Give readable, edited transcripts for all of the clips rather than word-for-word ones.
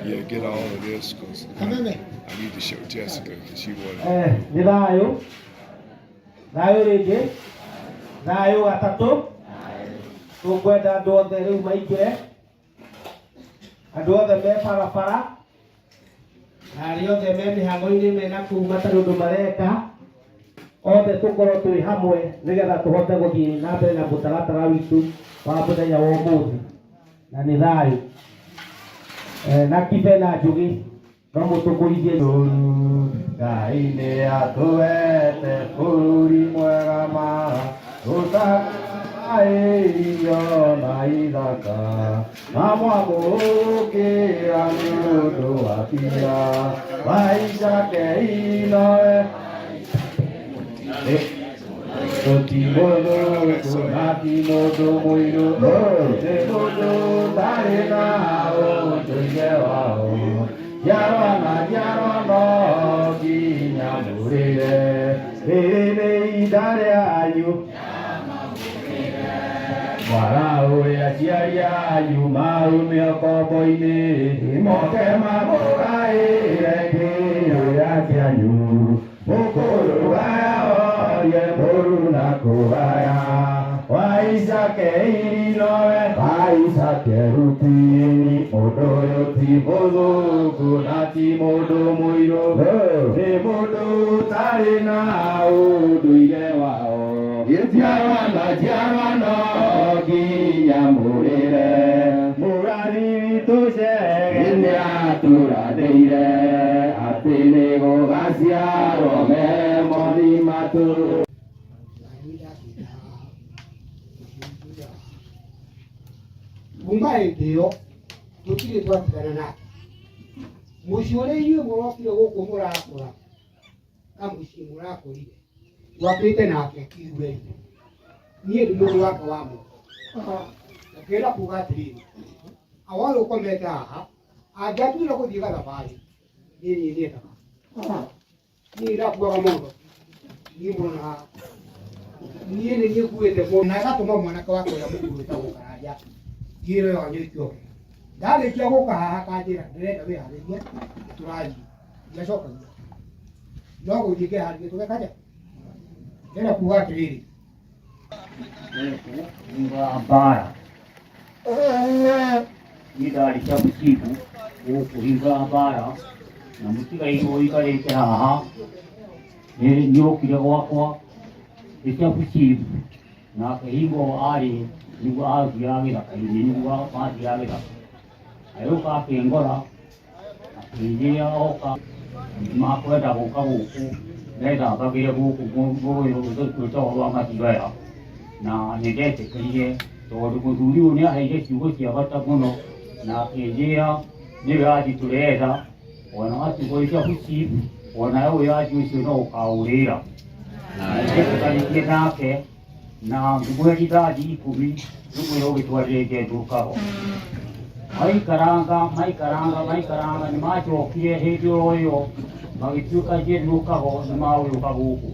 Yeah, get all of this because Kameme. I need to show Jessica because she wanted. Nĩ thayũ, thayũ rĩngĩ, thayũ gatatũ. Tũkwenda andũ othe rĩu maingĩre, andũ othe me barabara na arĩa othe me mĩhang'o-inĩ mena kũu matarĩ ũndũ mareka, othe tũkorwo twĩ hamwe nĩgetha tũhote gũthiĩ na mbere na mũtaratara witũ wa mũthenya wa ũmũthĩ. Na nĩ thayũ. Na Kibe na Njũgĩ no mũtũkũrithie. Ngai nĩ atũhete bũrũri mwega ma ũtagaĩirio na ithaka na mwamũkĩra nĩ ũndũ wa bia maicake inoe ti mũthũngũ na ti mũndũ mũirũ, nĩ mũndũ ũtarĩ na ũndũire wao. Njiarwa na njiarwa no nginya mũrĩre, rĩrĩ nĩ ihinda rĩanyu mwaraũrĩ aciari anyu marume ũkombo-inĩ, moke mamũgaĩre kĩrĩa kĩanyu. Mũkũrũgaya orie mũru na kũgaya waicake irinowe waicake rutini. Mũndũ ũyũ ti mũthũngũ na ti mũndũ mũirũ, nĩ mũndũ ũtarĩ na ũndũire wao. Njiarwa na njiarwa no nginya mũrĩre, mũrathi witũ Chege nĩatũrathĩire atĩ nĩ gũgaciarwo me moni matũ. Kuma hĩndĩ ĩyo tũtirĩ twatigana nake. Mũciĩ ũrĩa inyuĩ mũrokire gũkũ mũrakũra, kamũciĩ mũrakũrire, twakĩte nake kiuge-inĩ. Niĩ ndĩ mũndũ wake wa moko. Na ngĩenda kuga atĩrĩrĩ, awa ũyũ ũkomete haha, angĩatuire gũthiĩ gathabarĩ, niĩ niĩ niendaga. Niĩ ndakuaga mondo. Niĩ mũrona haha. Niĩ nĩ niĩ nguĩte mondo. Na agatũma mwanake wake ũrĩa mũkũrũ wĩtagwo Karanja. Ngĩrwo ĩyo nyũike oke. Ndarĩkia gũka haha akanjĩra ndĩrenda wĩharĩrie tũrathiĩ. Ndiacokagia. No gũthiĩ ngeharĩria tũgeka atĩa? Ndĩrenda kuga atĩrĩrĩ, Gũkũ thutha wa mbara niĩ ndarĩ chabuchibu gũkũ hingo ya mbara, na mũtigairwo ũikarĩte haha nĩokire gwakwa nĩ chabuchibu, nake hingo arĩ nĩguo athiaga gĩthaka-inĩ, nĩguo mathiaga gĩthaka, agĩũka akĩngora, akĩnjĩra oka makwenda gũka gũkũ methambagĩre gũkũ rũĩ rwĩtagwo rwa Mathioya, na nĩ ndetĩkĩrire tondũ mũthuri ũyũ nĩ aheire ciugo cia bata mũno na akĩnjĩra nĩ wĩyathi tũretha, ona watigwo wĩ cabuci ona wĩyathi ũcio no ũkaũrĩra. Na nĩndetĩkanĩtie nake na ngĩmũhe rithathi 10 ngĩmwĩra ũgĩtwarĩre Njendukago. Maikaranga maikaranga maikaranga, nĩ macokire hĩndĩ oro ĩyo magĩtuĩka Njendukago nĩ magũgĩũka gũkũ.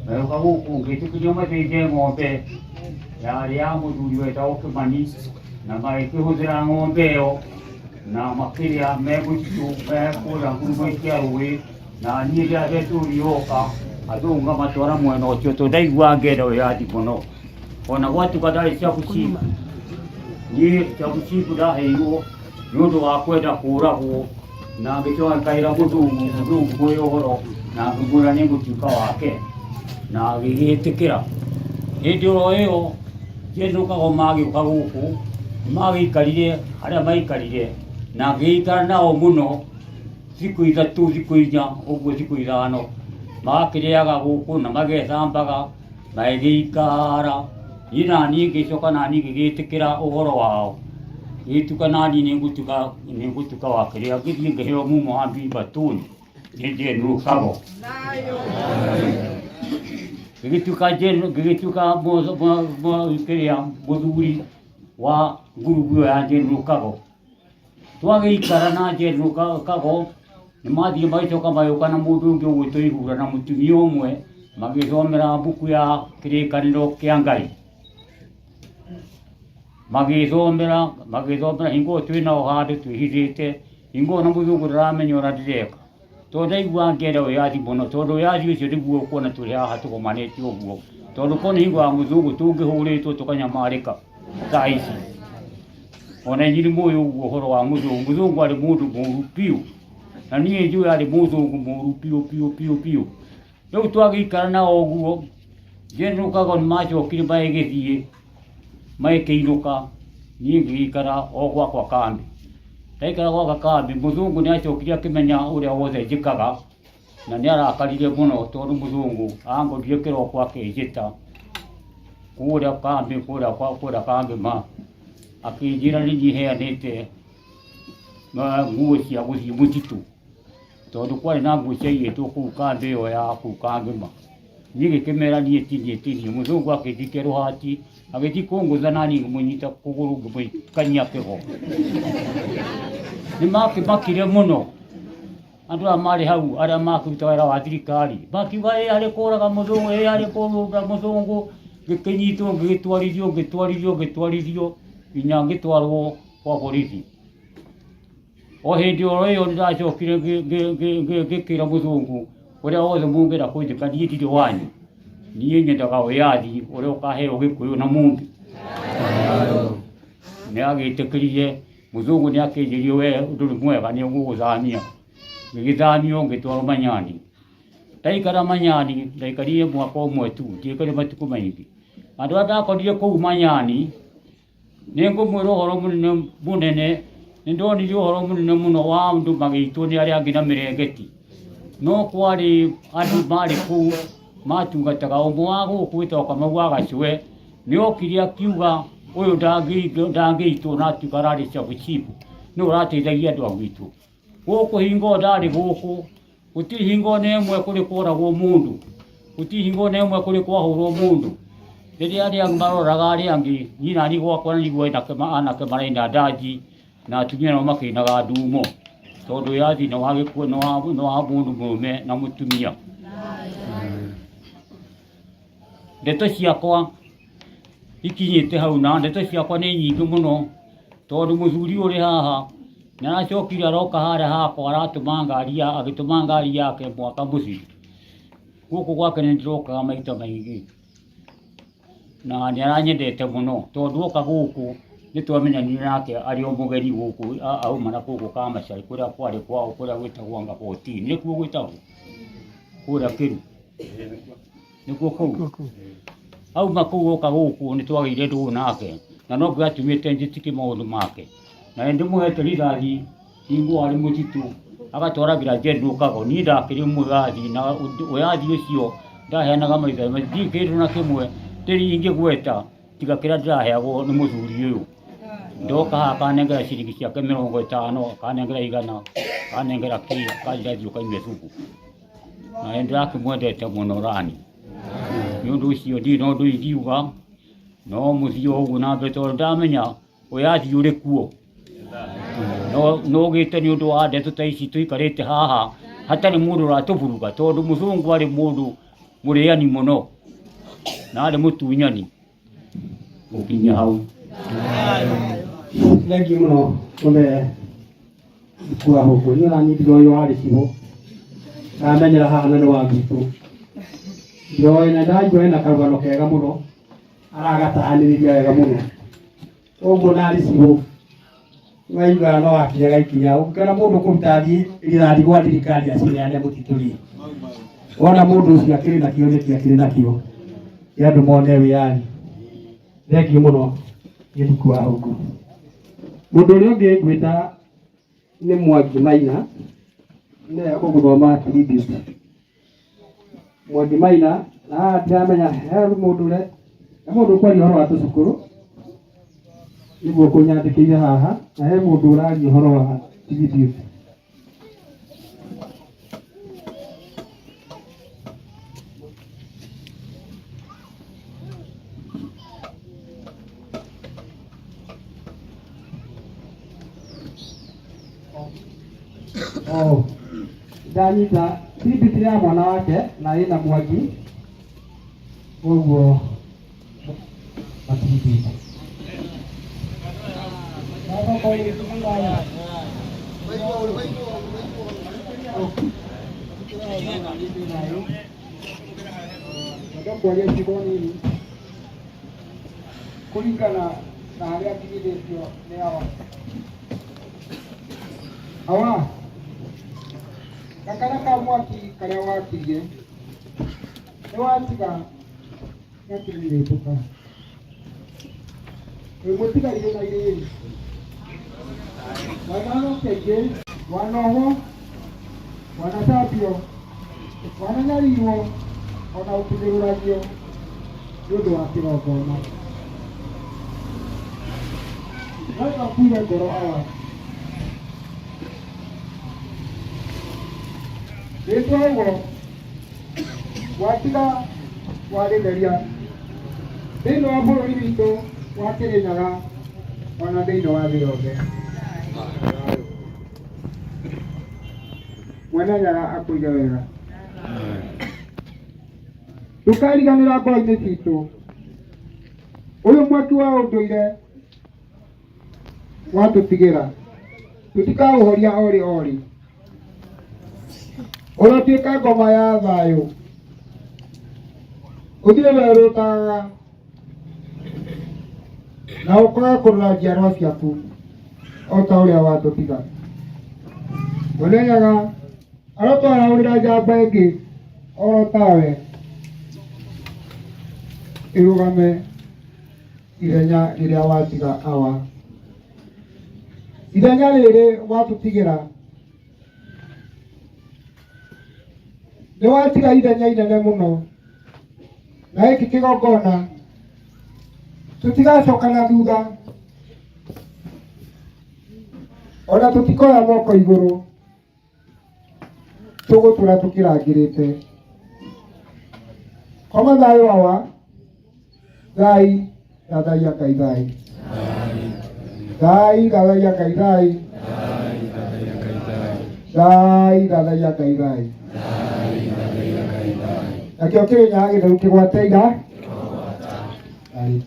Magĩũka gũkũ ngĩtĩkĩrio mathĩnje ng'ombe yarĩ ya mũthuri wetagwo Kĩmani, na magĩkĩhũthĩra ng'ombe ĩyo na makĩrĩa me mũtitũ me kũrĩa ngurumo cia rũĩ. Na niĩ rĩrĩa yoka athũngũ ngamatwara mwena ũcio tondũ ndaigua ngenda wĩyathi mũno. Ona gwatuĩka ndarĩ chabuchibu, niĩ chabuchibu ndaheirwo nĩ ũndũ wa kwenda kũragwo, na ngĩcoka ngĩkaĩra mũthũngũ, mũthũngũ mwĩ ũhoro, na ngĩmwĩra nĩ ngũtuĩka wake, na agĩgĩtĩkĩra. Hĩndĩ oro ĩyo Njenũkago magĩũka gũkũ, nĩ magĩikarire harĩa maikarire, na ngĩgĩikara nao mũno thikũ 3, thikũ 4, ũguo thikũ 5, magakĩrĩaga gũkũ na magethambaga, magĩgĩikara. Niĩ naniĩ ngĩcoka naniĩ ngĩgĩtĩkĩra ũhoro wao, ngĩgĩtuĩka naniĩ nĩngũtuĩka wa kĩrĩa, ngĩthiĩ ngĩheo mumo wa Mbibatuni nĩ Njenũkago. Ngĩgĩtuĩka ngĩgĩtuĩka kĩrĩa mũthuri wa ngurubu ĩyo ya Njenũkago. Twagĩikara na Njenũkago, nĩ mathire magĩcoka magĩũka na mũndũ ũngĩ ũgwĩtwo Ihura na mũtumia ũmwe, magĩthomera mbuku ya kĩrĩkanĩro kĩa Ngai. Magĩthomera, magĩthomera hingo ĩyo twĩ nao handũ twĩhithĩte. Hingo ona mũthũngũ ndaramenya ũrĩa ndĩreka. Tondũ ndaigua ngĩenda wĩyathi mũno, tondũ wĩyathi ũcio nĩguo ũkuona tũrĩ haha tũgomanĩte ũguo. Tondũ korwo nĩ hingo ya mũthũngũ tũngĩhũrĩtwo tũkanyamarĩka thaa ici. Ona inyuĩ nĩ mũĩ ũguo ũhoro wa mũthũngũ. Mũthũngũ arĩ mũndũ mũru biũ. Na niĩ njũĩ arĩ mũthũngũ mũru biũ biũ biũ biũ. Rĩu twagĩikara nao ũguo, njenũkaga nĩ macokire magĩgĩthiĩ, magĩkĩinũka, niĩ ngĩgĩikara o gwakwa kambĩ. Ndaikara gwakwa kambĩ, mũthũngũ nĩ acokire akĩmenya ũrĩa wothe njĩkaga, na nĩ arakarire mũno tondũ mũthũngũ angorire kĩroko akĩnjĩta kũrĩa kambĩ, kũrĩa kũrĩa Kangema, akĩnjĩra nĩ niĩ heanĩte nguo cia gũthiĩ mũtitũ, tondũ kwarĩ na nguo ciaigĩtwo kũu kambĩ ĩyo ya kũu Kangema. Niĩ ngĩkĩmera niĩ ti niĩ ti niĩ. Mũthũngũ akĩnjikia rũhati, agĩthiĩ kũngũtha na niĩ ngĩmũnyita kũgũrũ ngĩmũikania kĩgo. Nĩ makĩmakire mũno andũ aya marĩ hau arĩa makĩruta wĩra wa thirikari, makiuga ĩ arĩ kũraga mũthũngũ, ĩ arĩ kũrũnga mũthũngũ. Ngĩkĩnyitwo ngĩgĩtwarithio ngĩtwarithio ngĩtwarithio nginya ngĩtwarwo kwa borithi. O hĩndĩ oro ĩyo nĩ ndacokire ngĩkĩra mũthũngũ ũrĩa wothe mũngĩenda kũnjĩka niĩ ndirĩ wanyu, niĩ nyendaga wĩyathi ũrĩa ũkaheo Gĩkũyũ na Mũmbi. Nĩ agĩtĩkĩrire mũthũngũ nĩ akĩnjĩrire we ndũrĩ mwega nĩ ũgũgũthamia. Ngĩgĩthamio ngĩtwarwo Manyani. Ndaikara Manyani ndaikarire mwaka ũmwe tu, ndiaikarire matukũ maingĩ. Andũ arĩa ndakorire kũu Manyani nĩ ngũmwĩra ũhoro mũnene mũnene, nĩ ndonire ũhoro mũnene mũno wa andũ magĩitwo nĩ arĩa angĩ na mĩrengeti. No kwarĩ andũ marĩ kũu matungataga, ũmwe wa gũkũ wĩtagwo Kamau wa Gacwe, nĩ okire akiuga ũyũ ndangĩitwo na atuĩka ararĩ sub chief, nĩwe ũrateithagia andũ a gwitũ. Gũkũ hingo ndarĩ gũkũ, gũtirĩ hingo ona ĩmwe kũrĩ kworagwo mũndũ, gũtirĩ hingo ona ĩmwe kũrĩ kwahũrwo mũndũ. Rĩrĩa arĩa angĩ maroraga arĩa angĩ, niĩ naniĩ gwakwa nĩguo anake maraina ndanji na atumia nao makĩinaga ndumo, tondũ wĩyathi nĩ wa gĩkuũ, nĩ wa mũndũ mũrũme na mũtumia. Ndeto ciakwa ikinyĩte hau na ndeto ciakwa nĩ nyingĩ mũno, tondũ mũthuri ũyũ ũrĩ haha nĩ aracokire aroka harĩa hakwa aratũma ngari agĩtũma ngari yake mwaka mũthiru. Gũkũ gwake nĩ ndĩrokaga maita maingĩ na nĩ aranyendete mũno tondũ oka gũkũ nĩ twamenyanire nake arĩ o mũgeni gũkũ auma na gũkũ Kamacarĩ kũrĩa kwarĩ kwao kũrĩa gwĩtagwo anga 14 nĩkuo gwĩtagwo kũrĩa Kĩru nĩkuo kũu auma kũu oka gũkũ nĩ twagĩire ndũgũ nake na no atũmĩte njĩtĩkie maũndũ make na nĩ ndĩmũhete rithathi hingo arĩ mũtitũ agatwaragĩra General Kago. Niĩ ndakĩrĩ mũyathi na ũyathi ũcio ndaheanaga maitho ndirĩ kĩndũ na kĩmwe ndĩrĩ ingĩgweta tiga kĩrĩa ndĩraheagwo nĩ mũthuri ũyũ. Ndoka haha akanengera ciringi ciake 50, akanengera 100, akanengera kĩ, akanjĩra thiĩ ũkanyue thubu. Na nĩ ndĩrakĩmwendete mũno rani. Nĩ ũndũ ũcio ndirĩ na ũndũ ingiuga, no mũthiĩ o ũguo na mbere tondũ ndamenya wĩyathi ũrĩ kuo. No ũgĩte nĩ ũndũ wa ndeto ta ici tũikarĩte haha hatarĩ mũndũ ũratũburuga, tondũ mũthũngũ arĩ mũndũ mũrĩani mũno na arĩ mũtunyani. Gũkinya hau. Thengiũ mũno mũthee kwa hũngũ. Niĩ ona niĩ ndiroĩ warĩ cibũ, ndamenyera haha na nĩ wa gwitũ. Ndiroĩ na ndaigua ena karũgano kega mũno, aragatahanĩrĩria wega mũno. Ũguo na arĩ cibũ, waigua no akinyaga ikinya. Ũngĩona mũndũ kũruta rithathi gwa thirikari acineane mũtitũ rĩ, wona mũndũ ũcio akĩrĩ nakĩo nĩkĩ akĩrĩ nakĩo kĩa andũ mone wĩyathi. Thengiũ mũno Gĩthuku wa Hũngũ. Mũndũ ũrĩa ũngĩ ngwĩta nĩ Mwangi Maina, nĩwe ũgũthoma tribute. Mwangi Maina, na haha ndiramenya he mũndũ ũrĩa, he mũndũ ũkwaria ũhoro wa tũcukũrũ, nĩguo kũnyandĩkĩire haha, na he mũndũ ũraria ũhoro wa tribute. Oh, ndanyita tribute ya mwana wake na ĩna Mwangi, koguo matribute. Ngwenda kwaria ciugo nini kũringana na harĩa nginyithĩtio nĩ awa. Awa, gakana ka mwaki karĩa wakirie nĩ watiga gakĩrirĩtũka wĩ mũtigairĩ na irĩri wananoke ingĩ wanohwo wanacambio wananyarirwo ona ũkĩnyũrũragio nĩ ũndũ wa kĩgongona no ndũgakuire ngoro awa rĩtwa ũguo watiga warĩtheria thĩinĩ wa bũrũri witũ wa Kĩrĩnyaga ona thĩinĩ wa thĩ yothe. Mwene Nyaga akũige wega. Ndũkariganĩra ngoro-inĩ citũ ũyũ mwaki wa ũndũire watũtigĩra tũtikaũhoria orĩ orĩ ũrotuĩka ngoma ya thayũ ũthiĩ werũ ũtagaga na ũkoe kũrora njiarwa ciaku o ta ũrĩa watũtiga. Mwene Nyaga arotwarahũrĩra njamba ĩngĩ oro tawe ĩrũgame ithenya rĩrĩa watiga awa. Ithenya rĩrĩ watũtigĩra nĩ watiga ithenya inene mũno na gĩkĩ kĩgongona tũtigacoka na thutha ona tũtikoya moko igũrũ tũgũtũra tũkĩrangĩrĩte. Koma thayũ awa, thai thathaiya Ngai thai, thai thathaiya Ngai thai, thai thathaiya Ngai thai. Nakĩo Kĩrĩnyaga gĩtheru kĩgwate ira. Thai.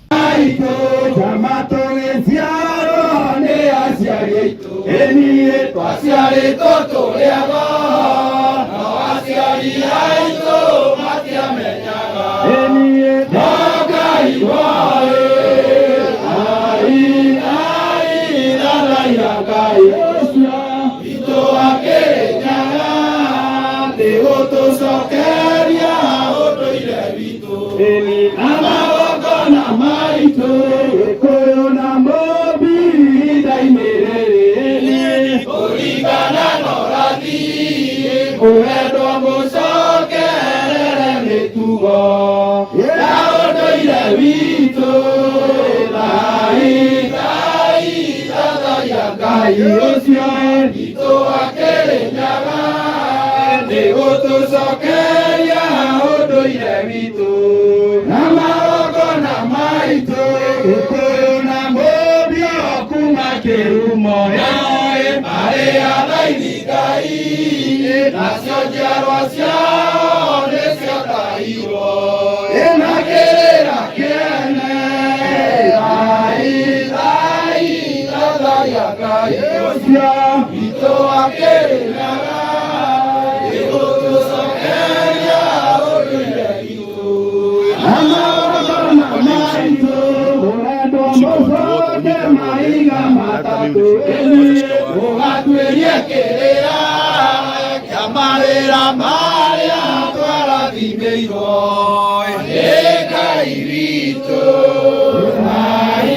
Aitũ njama tũgĩciarwo nĩ aciari aitũ ĩniĩ twaciarĩtwo tũrĩ ago no aciari aitũ matiamenyaga ĩniĩ no Ngai woĩ ai ai thathaiya Ngai ũcio witũ wa Kĩrĩnyaga nĩ gũtũcokeria ũndũire witũ na magongona maitũ Gĩkũyũ na Mũmbi ihinda-inĩ rĩrĩ kũringana na ũrathi ũrendwo mũcokerere mĩtugo ya ũndũire witũ thai thai thathaiya Ngai ũcio witũ wa Kĩrĩnyaga nĩ gũtũcokeria ũndũire witũ na magongona maitũ Gĩkũyũ na Mũmbi o kuma kĩrumo marĩ athaithi Ngai nacio njiarwa ciao nĩciatahirwo na kĩrĩra kĩene thai thai thathaiya Ngai ũcio witũ wa Kĩrĩnyaga nĩ gũtũcokeria ũndũire witũ na magongona maitũ ũrendwo mũcoke mahiga matatũ ũgatuĩrie kĩrĩra kĩa mawĩra marĩa twarathimĩirwo nĩ Ngai witũ thai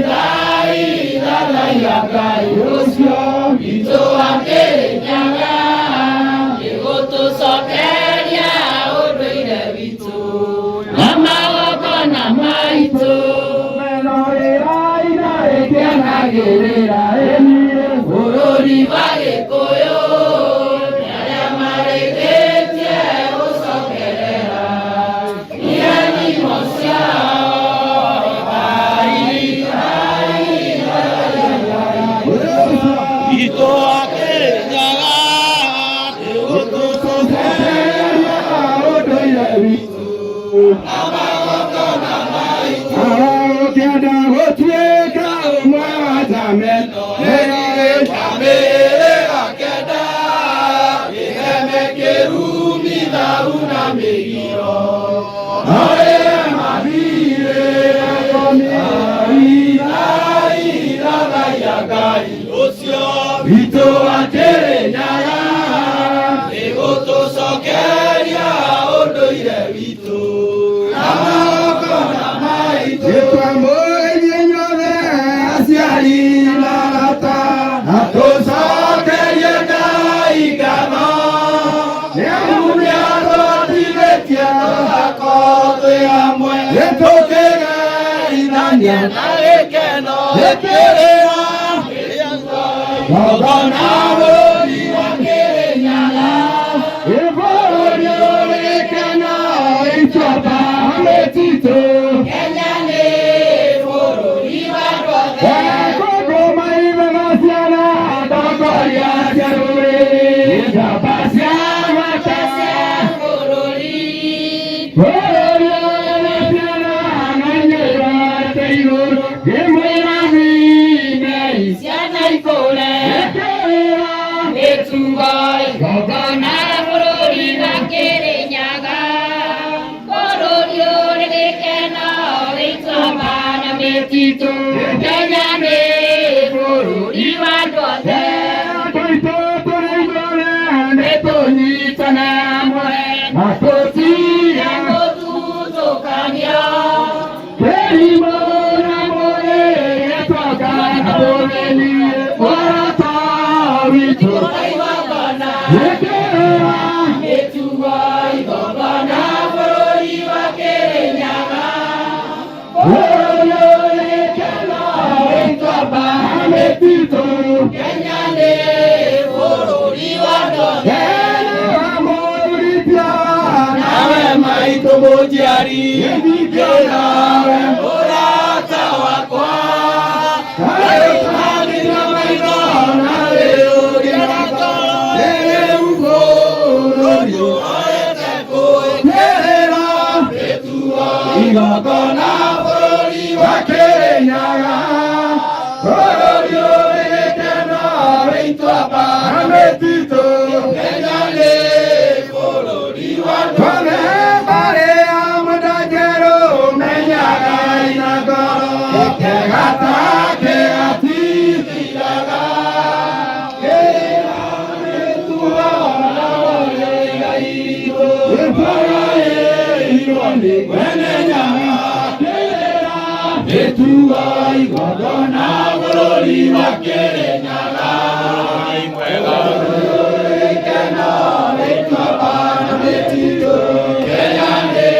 thai thathaiya Ngai ũcio witũ wa Kĩrĩnyaga nĩ gũtũcokeria ũndũire witũ na magongona maitũ meno ĩraina ĩkĩanagĩrĩra ĩniĩ bũrũri wa Gĩkũyũ nĩ arĩa marĩkĩtie gũcokerera irathimo ciao thai thai witũ wa Kĩrĩnyaga nĩ gũtũcokeria ũndũire witũ ũkĩenda gũtuĩka ũmwe wa njama ĩno Na gĩkeno gĩkĩrĩra Gongona bũrũri wa Kĩrĩnyaga Bũrũri ũrĩ gĩkeno ituamba mĩtitũ Kenya nĩ bũrũri wa andũ othe. Kũngũma ithaga ciana ndongoria cia rũrĩrĩ njamba cia gwata Cia bũrũri. Bũrũri ũrĩ ciana na inyũrũte igũrũ ngĩmwĩra thimei Ciana ikũre gĩkĩrĩra mĩtugo igongona bũrũri wa Kĩrĩnyaga bũrũri ũrĩ gĩkeno gĩituamba na mĩtitũ Kenya nĩ bũrũri wa andũ othe. Tũitũ tũrĩ ithuothe nĩtũnyitane hamwe na tũtige Gũthutũkanio kĩrimũ na mũrĩ gĩtonga na mũthĩni ũrata witũ igongona gĩkĩrĩra mĩtugo igongona bũrũri wa Kĩrĩnyaga bũrũri ũrĩ gĩkeno gĩtuamba na mĩtitũ Kenya nĩ bũrũri wa andũ othe. Nawe maitũ mũnjiari gĩthingĩ nawe ũrata wakwa Nginya maitho na rĩu nginya ngoro rĩu bũrũri ũrete kwĩkĩrĩra igongona bũrũri wa Kĩrĩnyaga bũrũri ũrĩ gĩkeno wĩituamba na mĩtitũ Kenya nĩ bũrũri wa Twene mbarĩ ya Mũndanjerũ menyaga ina ngoro kĩgata kĩgatithiraga kĩrĩra mĩtugo na ũrĩ igai ritũ gĩtwagaĩirwo nĩ mwene nyaga kĩrĩra mĩtugo igongona bũrũri wa Kĩrĩnyaga gĩkeno gĩtuamba na mĩtitũ Kenya nĩ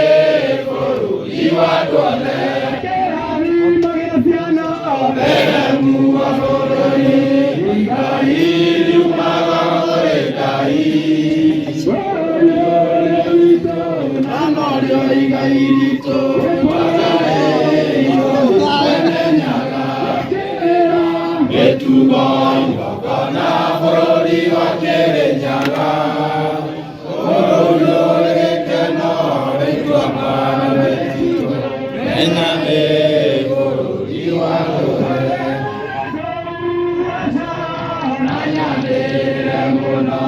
bũrũri wa andũ othe kĩrathimo gĩa ciana theremu wa bũrũri igai riumaga kũrĩ Ngai bũrũri ũrĩa witũ na norĩo igai ritũ twagaĩirwo mwene nyaga mĩtugo igongona bũrũri wa Kĩrĩnyaga bũrũri ũrĩ gĩkeno rĩtuamba na mĩtitũ Kenya nĩ bũrũri wa andũ othe nanyanĩrĩre mũno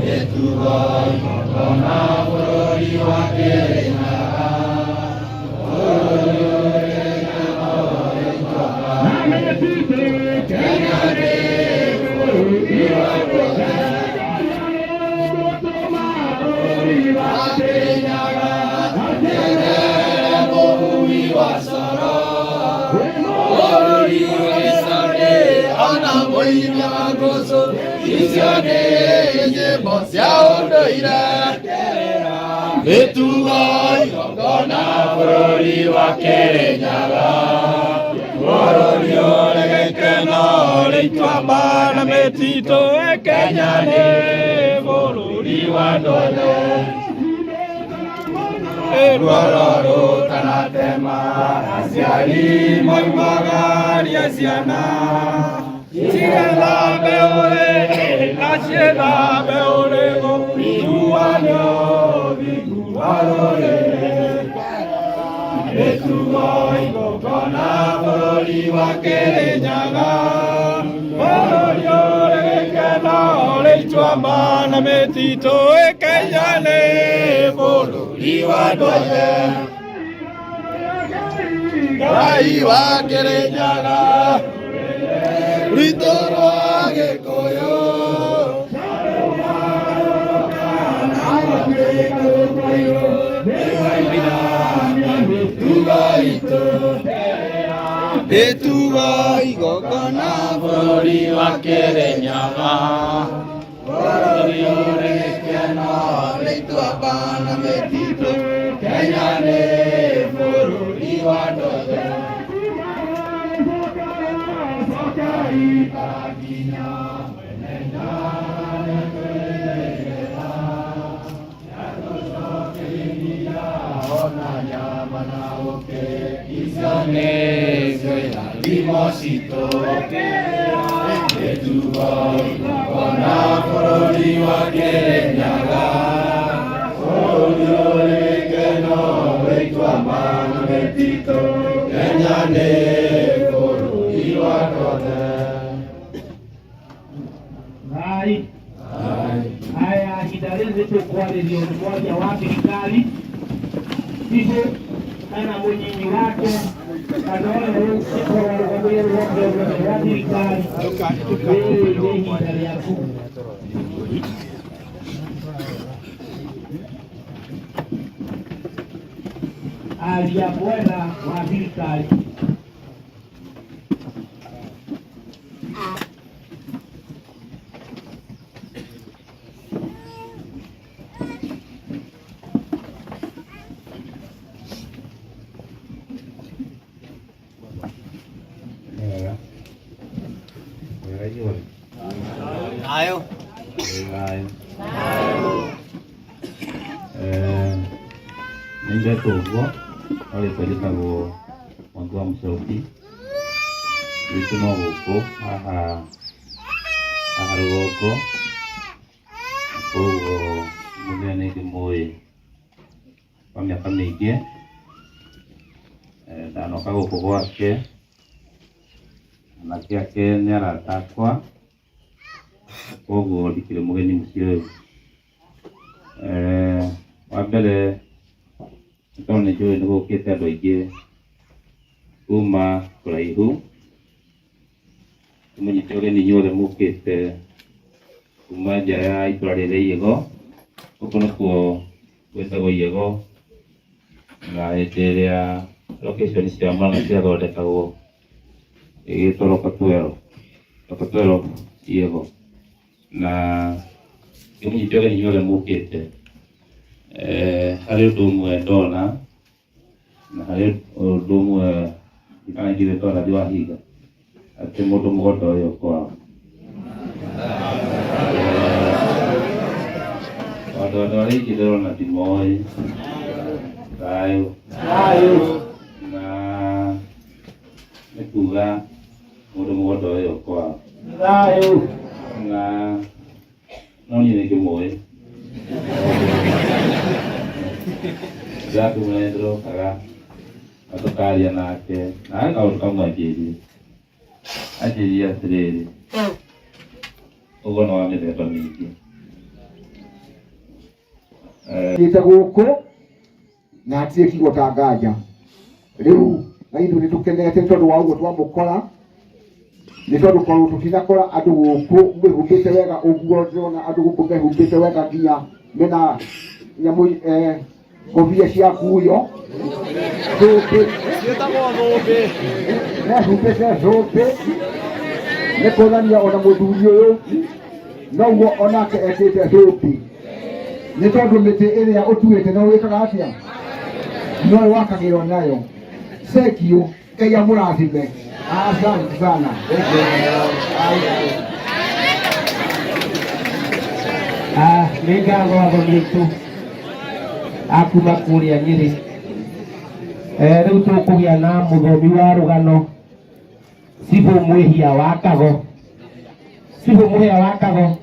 mĩtugo igongona bũrũri wa Kĩrĩnyaga Kenya nĩ bũrũri wa andũ othe Kĩrĩnyaga Nyerere mũhuri wa coro bũrũri ũrĩ ona mũini wa ngũcũ icio nĩ nyĩmbo cia ũndũire mĩtugo igongona bũrũri wa Kĩrĩnyaga bũrũri ũrĩ gĩkeno rĩituamba na mĩtitũ Kenya nĩ bũrũri wa andũ othe ruoro rũtanatema aciari moimagaria ciana cigethambe ũrĩ na ciĩthambe ũrĩgũ riua nĩ ũthingu wa rũrĩrĩ mĩtugo igongona bũrũri wa Kĩrĩnyaga bũrũri ũrĩ gĩkeno rĩituamba na mĩtitũ Kenya nĩ bũrũri wa andũ othe Ngai wa Kĩrĩnyaga rwitũ rwa Gĩkũyũ mĩtugo itũ Mĩtugo igongona bũrũri wa Kĩrĩnyaga. Bũrũri ũrĩ gĩkeno nĩ ituamba na mĩtitũ. Kenya nĩ bũrũri wa andũ othe. Icio nĩcio irathimo citũ. Mĩtugo igongona bũrũri wa Kĩrĩnyaga. Bũrũri ũrĩ gĩkeno wĩ ituamba na mĩtitũ. Kenya nĩ bũrũri wa andũ othe. Thai. Haya, ihinda rĩrĩ nĩ tũkwarĩrio nĩ mwaria wa thirikari cibũ kana mũnyinyi wake kana ũrĩa ũngĩkorwo arũgamĩrĩire rũhonge rwothe rwa thirikari. Rĩrĩ nĩ ihinda rĩaku. Aria mwena wa thirikari. Wega. Wega inyuothe. Thayũ. Thayũ. Nĩ ndetwo ũguo no rĩtwa njĩtagwo Mwangi wa Mũcoki. Gwitũ no gũkũ haha haha rũgongo. Koguo mũthenya nĩ ndĩmũĩ kwa mĩaka mĩingĩ. Ndanoka gũkũ gwake, anake ake nĩ arata akwa, koguo ndikĩrĩ mũgeni mũciĩ ũyũ. Wa mbere nĩ tondũ nĩ njũĩ nĩ gũkĩte andũ aingĩ kuma kũraihu, tũmũnyite ũgeni inyuothe mũkĩte kuma nja ya itũra rĩrĩ Iyego. Gũkũ nĩkuo gwĩtagwo Iyego, na hĩndĩ ĩrĩa location cia Murang'a ciathondekagwo ĩgĩtwo Lokatwero, Lokatwero Iyego. Na ndĩmũnyite ũgeni inyuothe mũkĩte. Harĩ ũndũ ũmwe ndona na harĩ ũndũ ũmwe ndikanaigithĩtwo arathi wa hinga atĩ mũndũ mũgondo ũyũ kwao. Tondũ andũ arĩa aingĩ ndĩrona ndimoĩ. Thayũ. Thayũ. Na nĩ kuga mũndũ mũgondo ũyũ kwao. Thayũ. Na no niĩ nĩ ndĩmũĩ. Ndĩrakĩmwĩra nĩ ndĩrokaga na tũkaria nake na harĩ kaũndũ kamwe anjĩrire. Anjĩrire atĩrĩrĩ, ũguo nĩ wa mĩthemba mĩingĩ. Thiĩte gũkũ na hatirĩ kiugo ta nganja. Rĩu na ithuĩ nĩ tũkenete nĩ tondũ wa ũguo twamũkora, nĩ tondũ korwo tũtinakora andũ gũkũ mwĩhumbĩte wega ũguo, ndĩrona andũ gũkũ mehumbĩte wega nginya mena nyamũ ngobia cia kuyo thũmbĩ, Ciĩtagwo thũmbĩ. Mehumbĩte thũmbĩ nĩ kuonania ona mũthuri ũyũ noguo onake ekĩte thũmbĩ, nĩ tondũ mĩtĩ ĩrĩa ũtuĩte no wĩkaga atĩa, no wakagĩrwo nayo. Thank you. Ngai amũrathime. Asante sana. Thank you. Nĩ ngatho athoni aitũ a kuma kũrĩa Nyĩrĩ. Rĩu tũkũgĩa na mũthomi wa rũgano Cibũ Mwĩhia wa Kago. Cibũ Mwĩhia wa Kago.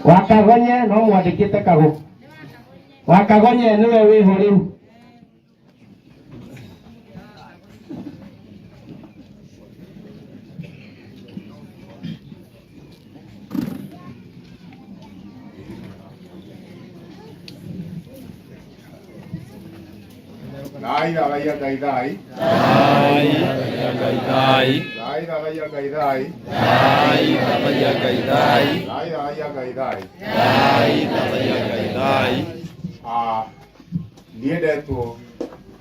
Wa Kagonye no mwandĩkĩte Kago. Wa Kagonye nĩwe wĩho rĩu. Thai tharaia Ngai thai. Thai Ngai thai. Thai tharaia Ngai thai. Thai tharaia Ngai thai. Thai tharaia Ngai thai. Thai tharaia Ngai thai. Niĩ ndetwo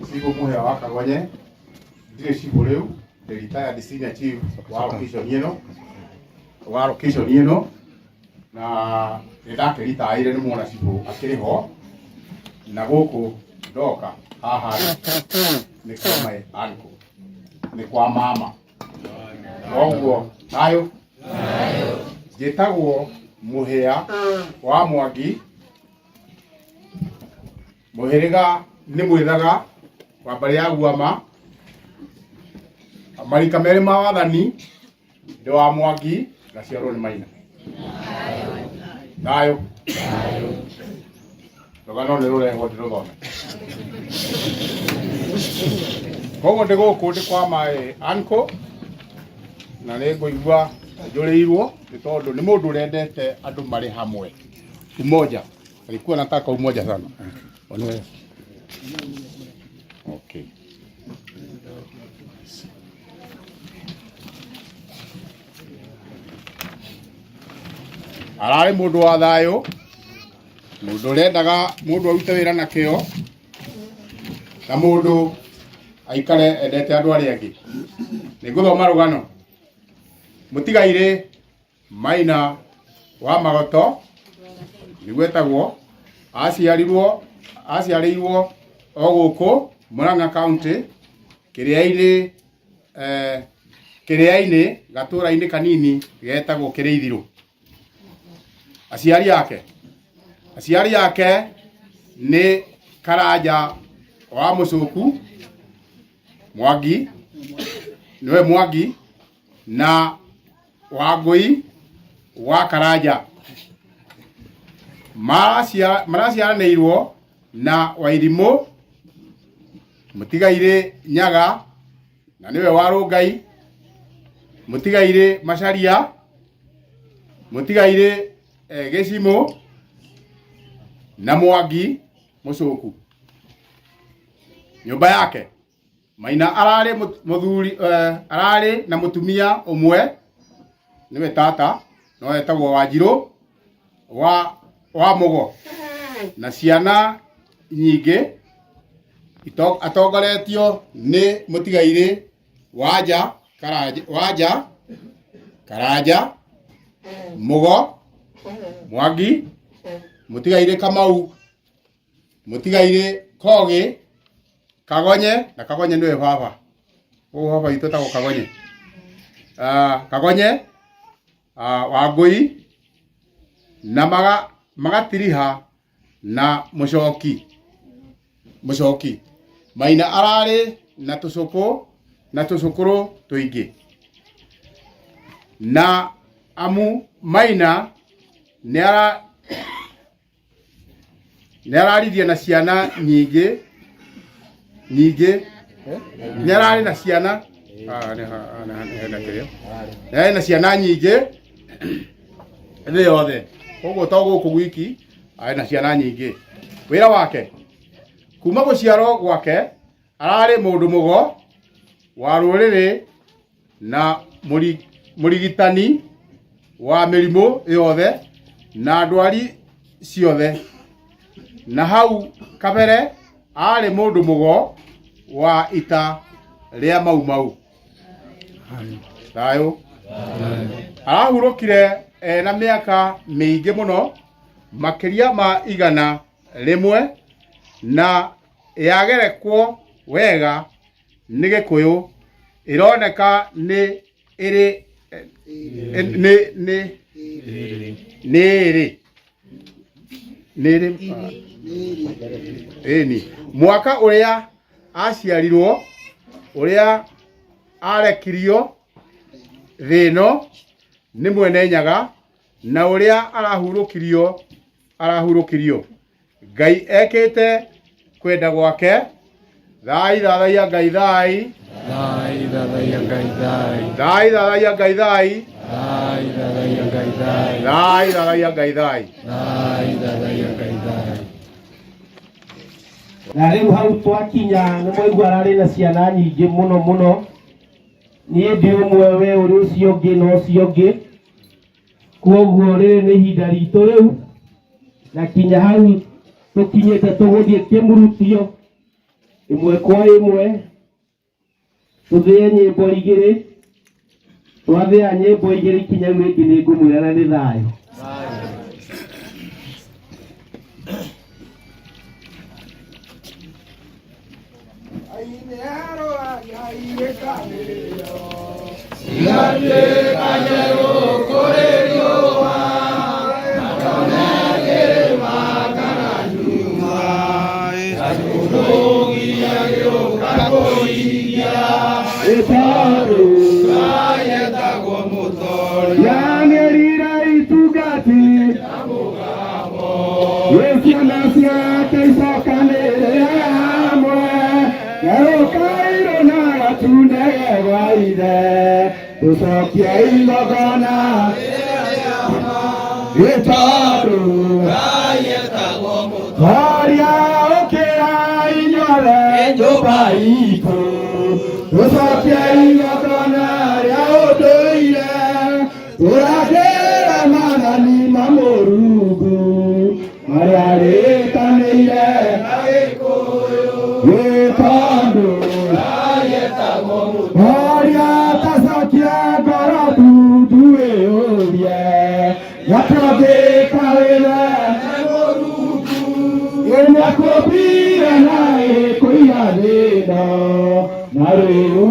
Cibũ Mũhĩa wa Kagonye, ndirĩ cibũ rĩu, the retired senior chief wa location ĩno, wa location ĩno, na nĩ ndakĩritaĩre nĩ mwona cibũ akĩrĩ ho, na gũkũ ndoka haha nĩ kwa my uncle, nĩ kwa mama. Koguo thayũ, njĩtagwo Mũhĩa wa Mwangi, mũhĩrĩga nĩ mwĩthaga wa mbarĩ ya Guama, marika merĩ ma wathani ndĩ wa Mwangi ngaciarwo nĩ Maina. Thayũ. Rũgano nĩ rũrehwo ndĩrũthome. Koguo ndĩ gũkũ ndĩ kwa my uncle na nĩ ngũigua njũrĩirwo nĩ tondũ nĩ mũndũ ũrendete andũ marĩ hamwe umoja alikuwa anataka umoja sana. One. Okay. Ararĩ mũndũ wa thayũ, mũndũ ũrendaga mũndũ arute wĩra na kĩo, na mũndũ aikare endete andũ arĩa angĩ. Nĩ ngũthoma rũgano. Mũtigairĩ Maina wa Magoto nĩguo etagwo, aciarirwo aciarĩirwo o gũkũ Murang'a County kĩrĩa-inĩ eh, kĩrĩa-inĩ gatũra-inĩ kanini getagwo Kĩrĩithirũ. Aciari ake aciari ake nĩ Karanja wa Mũcũku Mwangi nĩwe Mwangi na Wangũi wa Karanja maraciaranĩirwo na Wairimũ Mũtigairĩ Nyaga na nĩwe Warũngai Mũtigairĩ Macharia Mũtigairĩ eh, Gĩcimũ na Mwangi Mũcũku. Nyũmba yake Maina ararĩ mũthuri eh, ararĩ na mũtumia ũmwe nĩwe tata no etagwo Wanjirũ wa wa Mũgo na ciana nyingĩ atongoretio nĩ mũtigairĩ Wanja Karanja, Wanja Karanja Mũgo Mwangi mũtigairĩ Kamau mũtigairĩ Kogĩ Kagonye na Kagonye nĩwe baba ũguo baba witũ etagwo Kagonye. Ah, Kagonye ah, Wangũi na maga magatiriha na mũcoki mũcoki Maina ararĩ na tũcũkũ na tũcũkũrũ tũingĩ na amu Maina nĩ ara nĩ araririe na ciana nyingĩ nyingĩ nĩ ararĩ na ciana Ah, nĩ hena kĩrĩa. Nĩ ararĩ na ciana nyingĩ thĩ yothe koguo to gũkũ gwiki arĩ na ciana nyingĩ wĩra wake kuma gũciarwo gwake ararĩ mũndũ mũgo wa rũrĩrĩ na mũrigitani wa mĩrimũ yothe na ndwari ciothe na hau kabere arĩ mũndũ mũgo wa ita rĩa Mau Mau. Thayũ. Arahurũkire ena mĩaka mĩingĩ mũno makĩria ma 100 na yagerekwo wega nĩ Gĩkũyũ ĩroneka nĩ ĩrĩ nĩ nĩ nĩ ĩrĩ nĩ ĩrĩ ĩni mwaka ũrĩa aciarirwo ũrĩa arekirio thĩ ĩno nĩ Mwene Nyaga na ũrĩa arahurũkirio arahurũkirio Ngai ekĩte kwenda gwake. Thai thathaiya Ngai thai. Thai thathaiya Ngai thai. Thai thathaiya Ngai thai. Thai thathaiya Ngai thai. Thai thathaiya Ngai thai. Thai thathaiya Ngai thai. Na rĩu hau twakinya nĩ mwaigua ararĩ na ciana nyingĩ mũno mũno niĩ ndĩ ũmwe we ũrĩ ũcio ũngĩ na ũcio ũngĩ Kwoguo rĩrĩ nĩ ihinda ritũ rĩu na kinya hau tũkinyĩte tũgũthiĩ kĩmurutio. Ĩmwe kwa ĩmwe tũthĩe nyĩmbo igĩrĩ, twathĩa nyĩmbo igĩrĩ ikinya rĩu rĩngĩ nĩ ngũmwĩra na nĩ thayũ. Cigatuĩka njerũ kũrĩ riũa, na kĩrĩma kana nduma, ta mũndũ agĩũka kũiria. Ĩtondũ Ngai etagwo mũtoria. Yanĩrĩra itungati Ĩ ciana ciake icokanĩrĩre hamwe, Garũkairũ na gatundege gwa ithe, tũcokie igongona. Ĩtondũ Ngai etagwo mũtoria. Toria ũkĩra inyuothe nyũmba itũ, tũcokie igongona rĩa ũndũire, tũrangĩre maathani ma Mũrungu marĩa rĩtanĩire Na Gĩkũyũ. Gĩtondũ Ngai etagwo mũtoria. Toria tacokia ngoro ndundu ĩyũrie gakĩongĩka wĩra Nĩakũmbire na ĩkũiga thĩna na rĩu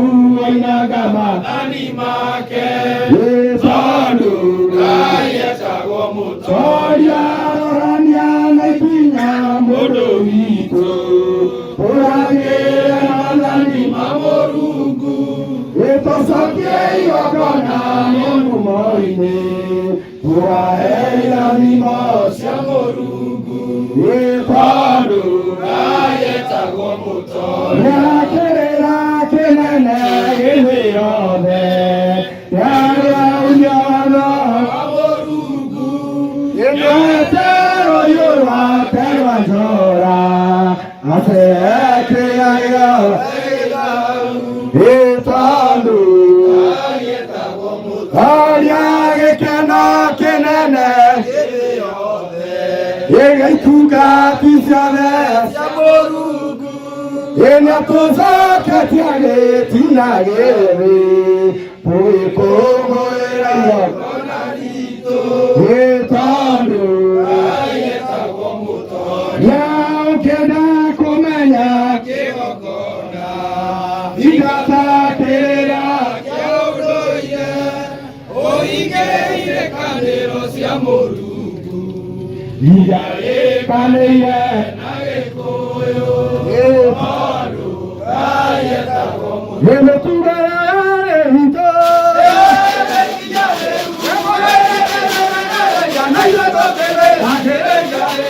oinaga Maathani make. Gĩtondũ Ngai etagwo mũtoria. Toria rorania na ikinya mũndũ witũ, ũragĩre maathani Ma Mũrungu. Gĩtũcokie igongona mũnumo-inĩ, tũwahe irathimo Cia Mũrungu. Gĩtondũ Ngai etagwo mũtoria. Kĩrĩra kĩnene gĩthĩ yothe yarĩa unyoro Wa Mũrungu. Ĩnetero yũrwaterwa njora atekĩagio Gĩtondũ Ngai etagwo mũtoria. Toria gĩkeno kĩnene Gĩthĩ yothe. Gĩgaitungati ciothe Cia Mũrungu. Ĩnĩatũcoketie gĩtina gĩthĩ tũgĩkũngũĩra Igongona ritũ. Gĩtondũ Ngai etagwo mũtoria. Ũkĩenda kũmenya Kĩgongona. Ingata kĩrĩra Kĩa ũndũire. Ũhingĩire kanĩro cia Mũrungu. Igarĩkanĩire Na Gĩkũyũ. Gĩtondũ Ngai etagwo mũtoria. Gĩmĩtugo yarĩ hitũ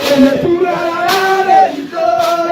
Gĩmĩtugo yarĩ hitũ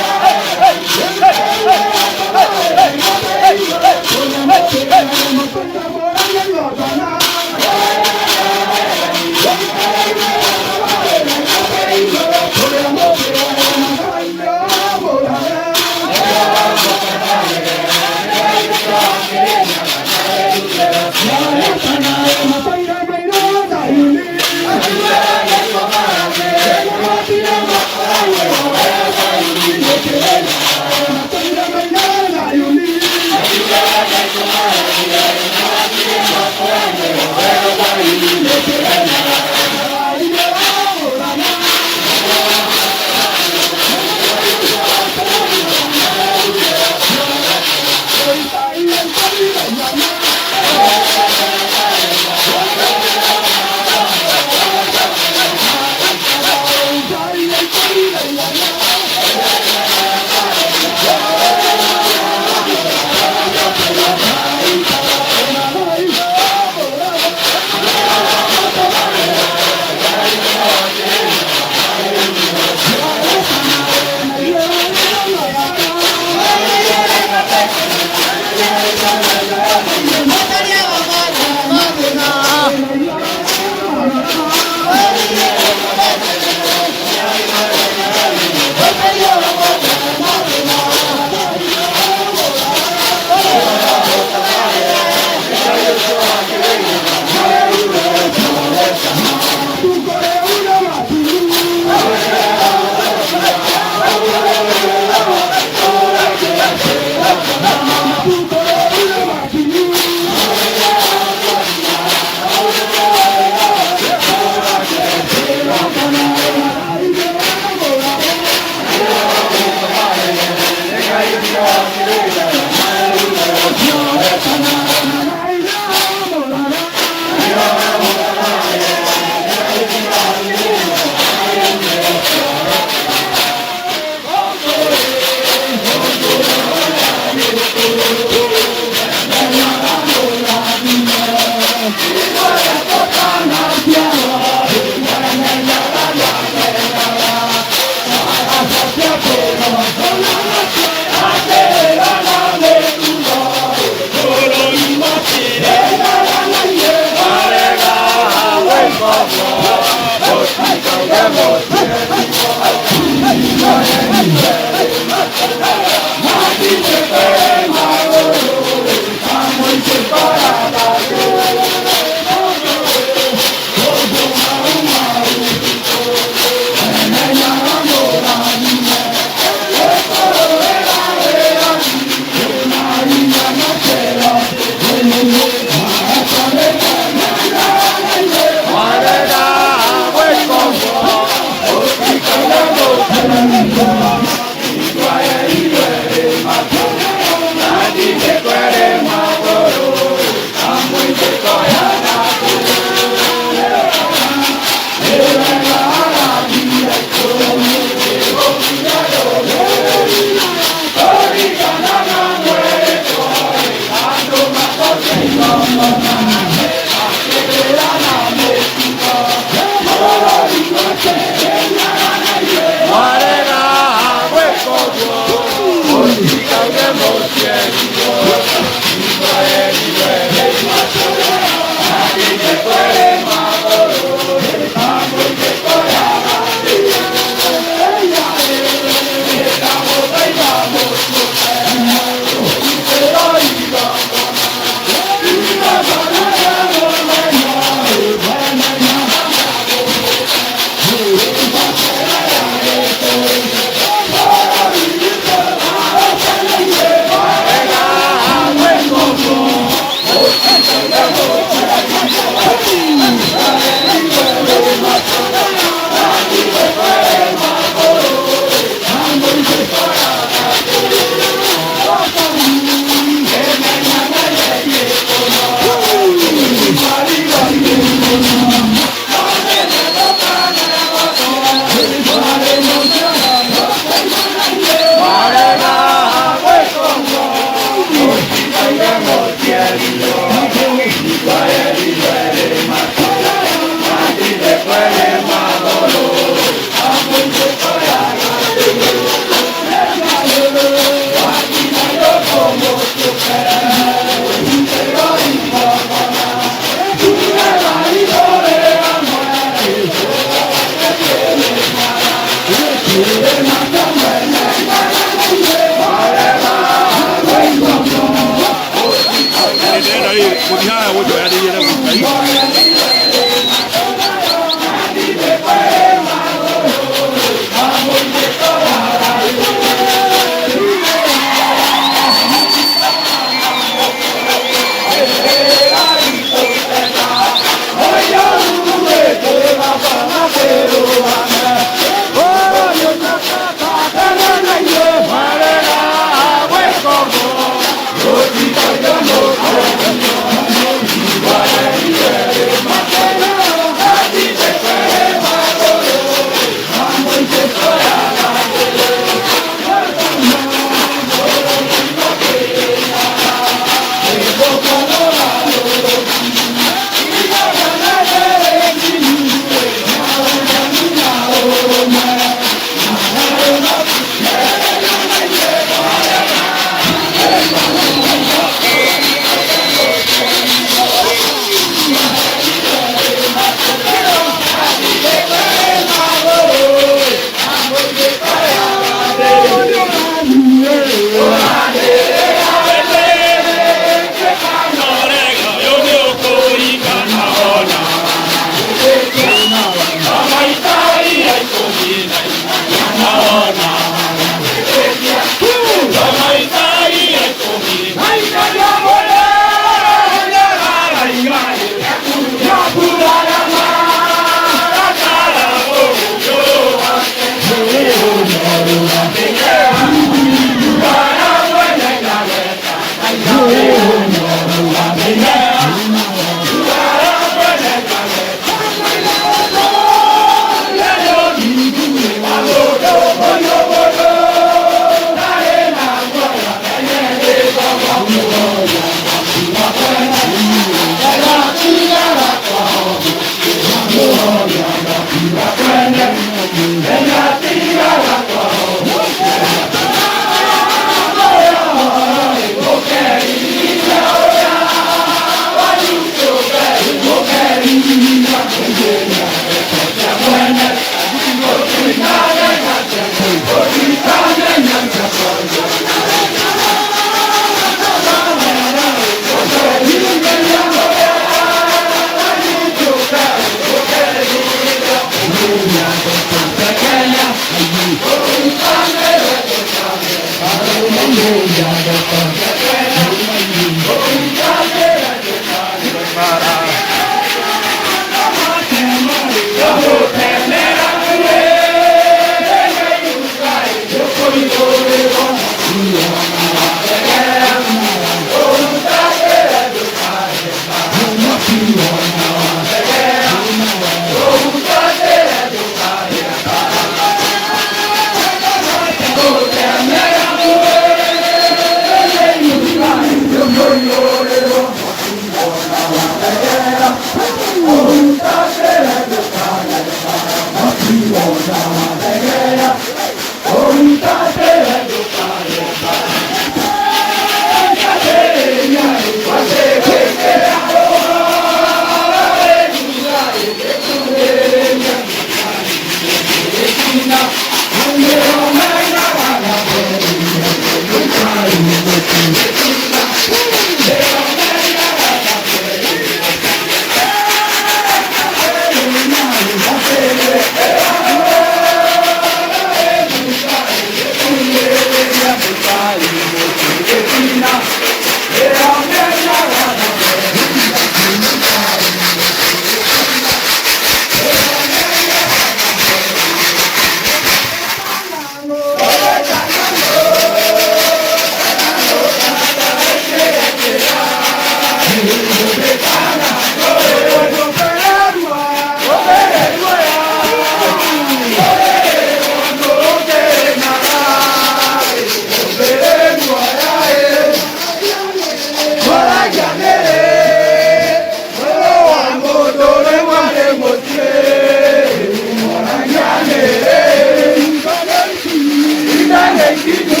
nĩkinyu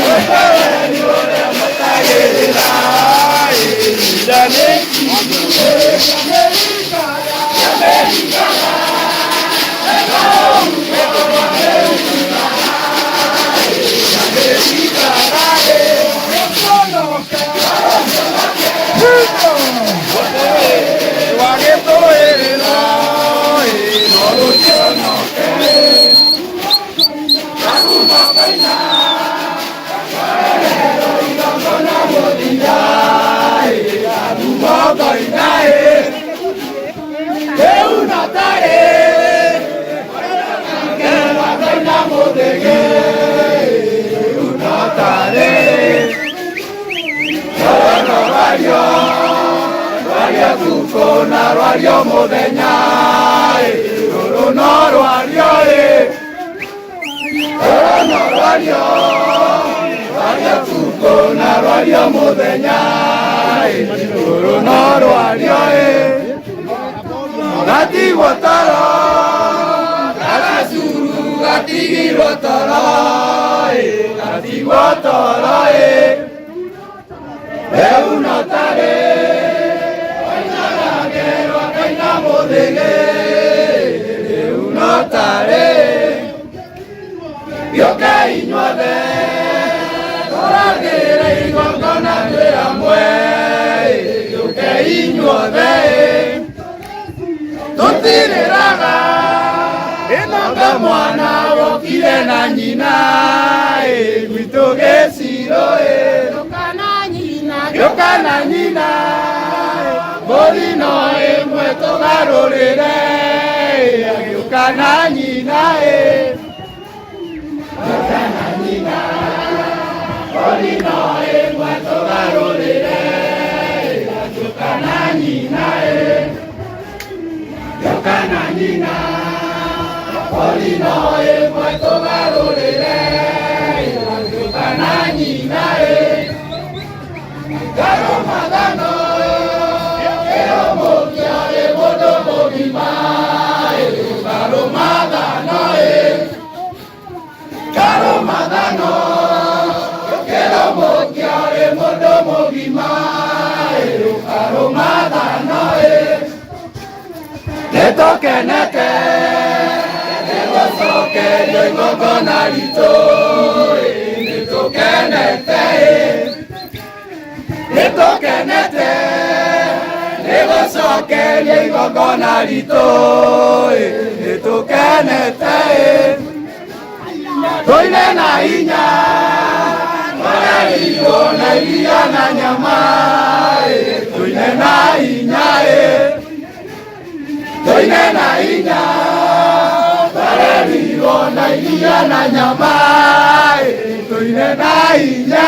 wetereri ũrĩa mwetagĩrĩra ihinda nĩkinyu Rwario rwario muthenya rũrũ no rwario rũrũ no rwario rwario tukũ na rwario muthenya rũrũ no rwario gatigwo toro gagacuru gatigirwo toro gatigwo toro rĩu no tarĩ rĩu no tarĩ gĩũke inyuothe tũragĩre igongona twĩ hamwe gĩũke inyuothe tũtirĩraga anga mwana wokire na nyina gwitũ gĩcirũ gĩũka na nyina mbũri no ĩmwe tũgarũrĩre agĩũka na nyina gĩũka na nyina mbũri no ĩmwe tũgarũrĩre agĩũka na nyina gĩũka na nyina mbũri no ĩmwe tũgarũrĩre agĩũka na nyina Karumathano kĩrũmũkia ĩ mũndũ mũgima karumathano karumathano kĩrũmũkia ĩ mũndũ mũgima karumathano nĩtũkenete nĩgũcokerio igongona ritũ nĩtũkenete nĩtũkenete nĩgũcokerio igongona ritũ nĩtũkenete tũine na hinya twarerirwo na iria na nyama tũine na hinya tũine na hinya twarerirwo na iria na nyama tũine na hinya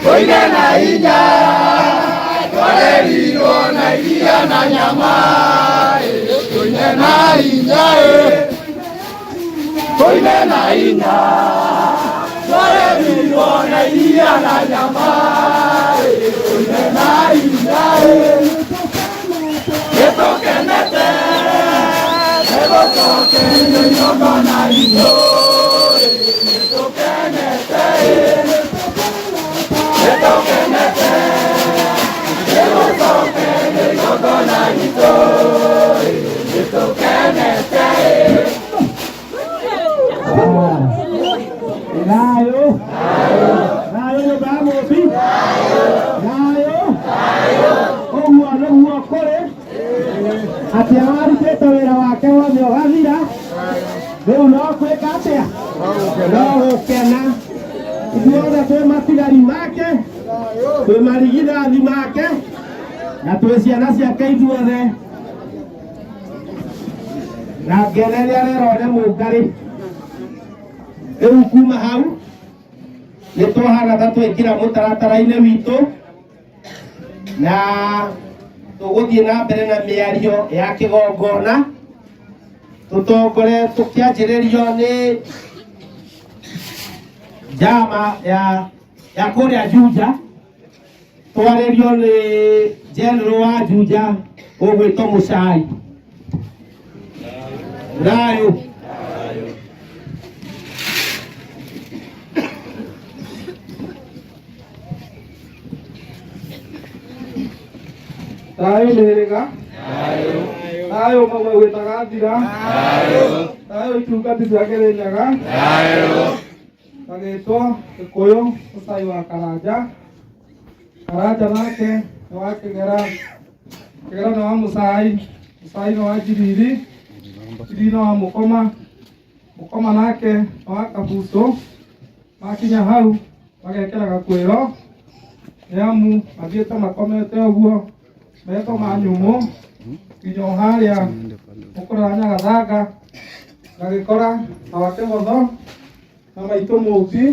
tũine na hinya twarerirwo na iria na nyama tũine na hinya tũine na hinya twarerirwo na iria na nyama tũine na hinya nĩtũkenete nĩgũcokerio igongona ritũ nĩtũkenete nĩtũkenete nĩgũcokerio igongona ritũ nĩtũkenete. Thayũ thayũ nyũmba ya Mũmbi thayũ ũguo nĩguo kũrĩ atĩ ararutĩte wĩra wake wothe ũgathira rĩu no gwĩka atĩa no gũkena ithuothe twĩ matigari make twĩ marigithathi make na twĩ ciana ciake ithuothe na ngene nĩ arerwo nĩ mũngarĩ rĩu kuma hau nĩ twahana ta twaingĩra mũtaratara-inĩ witũ na tũgũthiĩ na mbere na mĩario ya kĩgongona tũtongore tũkĩanjĩrĩrio nĩ njama ya kũrĩa Juja twarĩrio nĩ general wa Juja ũgwĩtwo Mũcai. Thayũ. Thayũ mĩhĩrĩga. Thayũ mauma gwĩtagathira. Thayũ itungati cia Kĩrĩnyaga. Agĩtwo Gĩkũyũ Mũcai wa Karanja. Karanja nake nĩ wa Kĩgera. Kĩgera nĩ wa Mũcai. Mũcai nĩ wa Njiriri. Njiriri nĩ wa Mũkoma. Mũkoma nake nĩ wa Kabucũ. Makinya hau magekĩra gakwĩro nĩ amu mathiĩte makomete ũguo metwo ma nyũmũ nginya o harĩa mũkũrora Nyagathanga ngagĩkora awa Kĩgotho na maitũ Mũmbi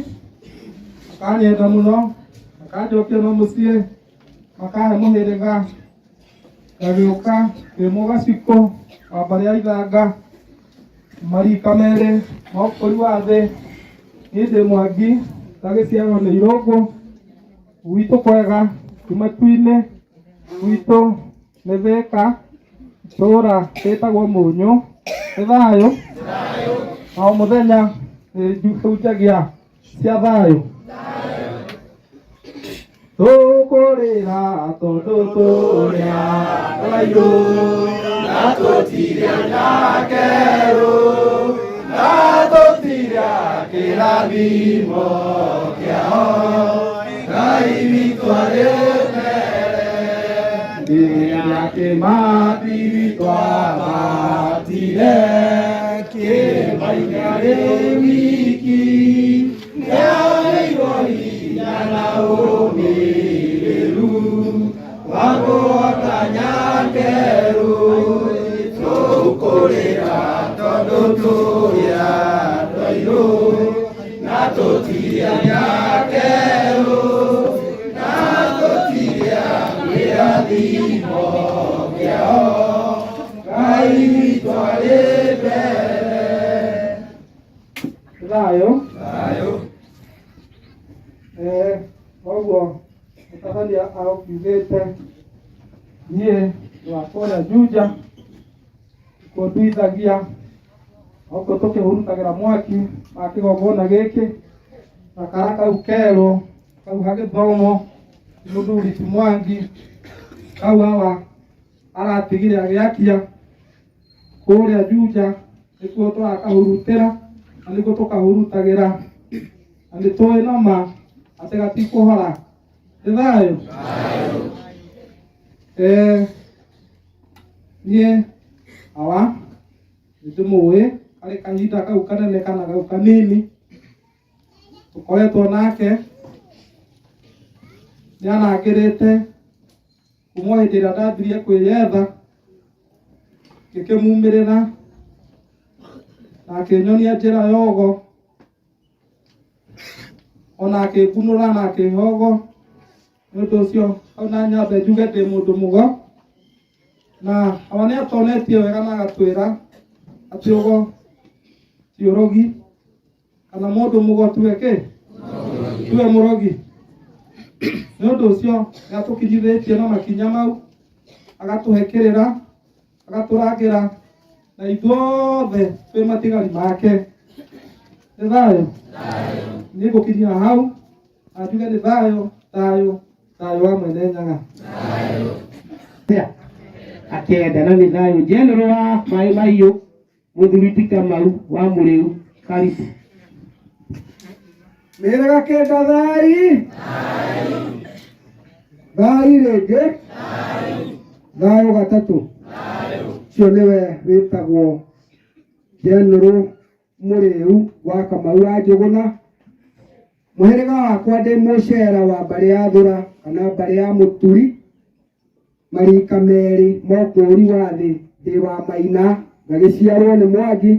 makanyenda mũno makanjokia no mũciĩ makahe mũhĩrĩga ngagĩũka ndĩ mũgacikũ wa mbarĩ ya Ithanga marika merĩ ma ũkũri wa thĩ niĩ ndĩ Mwangi ngagĩciarwo nĩ Irũngũ gwitũ kwega ti matu-inĩ gwitũ nĩ Thĩka itũũra rĩtagwo Mũnyũ nĩ thayũ na o mũthenya nĩ hunjagia cia thayũ tũkũrĩra tondũ tũrĩa twairũ na tũtirĩ anyakerũ na tũtirĩ kĩrathimo kĩao Ngai witũ arĩ mbere rĩrĩa kĩmathi twambatire kĩrĩma-inĩ arĩ wiki nĩaheirwo hinya na ũmĩrĩru wa kũhota nyakerũ tũkũrĩra tondũ tũrĩ andũ airũ na tũtirĩ anyakerũ na tũtirĩ a kĩrathimo kĩao Ngai witũ arĩ mbere. Thayũ. Eh, koguo mũtabania aũkiugĩte niĩ nĩ wa kũrĩa Juja kuo nduithagia okuo tũkĩhurutagĩra mwaki wa kĩgongona gĩkĩ na kara kau kerũ kau hagĩthomwo nĩ mũthuri ti Mwangi kau hawa aratigire agĩakia kũrĩa Juja nĩkuo tũrakahurutĩra na nĩkuo tũkahurutagĩra na nĩ tũĩ na ma atĩ gatikũhora nĩ thayũ Eh, niĩ awa nĩ ndĩmũĩ karĩ kahinda kau kanene kana kau kanini tũkoretwo nake nĩ anangĩrĩte kuma hĩndĩ ĩrĩa ndambirie kwĩyetha ngĩkĩmumĩrĩra na akĩnyonia njĩra ya ũgo ona akĩngunũra na akĩhe ũgo nĩ ũndũ ũcio hau na nyambe njuge ndĩ mũndũ mũgo na awa nĩ atonetie wega na agatwĩra atĩ ũgo ti ũrogi kana mũndũ mũgo tiwe kĩ tiwe mũrogi nĩ ũndũ ũcio nĩ atũkinyithĩtie na makinya mau agatũhe kĩrĩra agatũrangĩra na ithuothe twĩ matigari make nĩ thayũ niĩ ngũkinyia hau na njuge nĩ thayũ thayũ thayũ wa mwene nyaga akenda na nĩ thayũ general wa maĩ mahiũ mũthuri ti Kamau wa Mũrĩu karibu Mĩhĩrĩga kenda thai thai rĩngĩ thayũ gatatũ ũcio nĩwe wĩtagwo General Mũrĩu wa Kamau wa Njũgũna mũhĩrĩga wakwa ndĩ mũcera wa mbarĩ ya Thũra kana mbarĩ ya Mũturi marika merĩ mokũri wa thĩ ndĩ wa Maina ngagĩciarwo nĩ Mwangi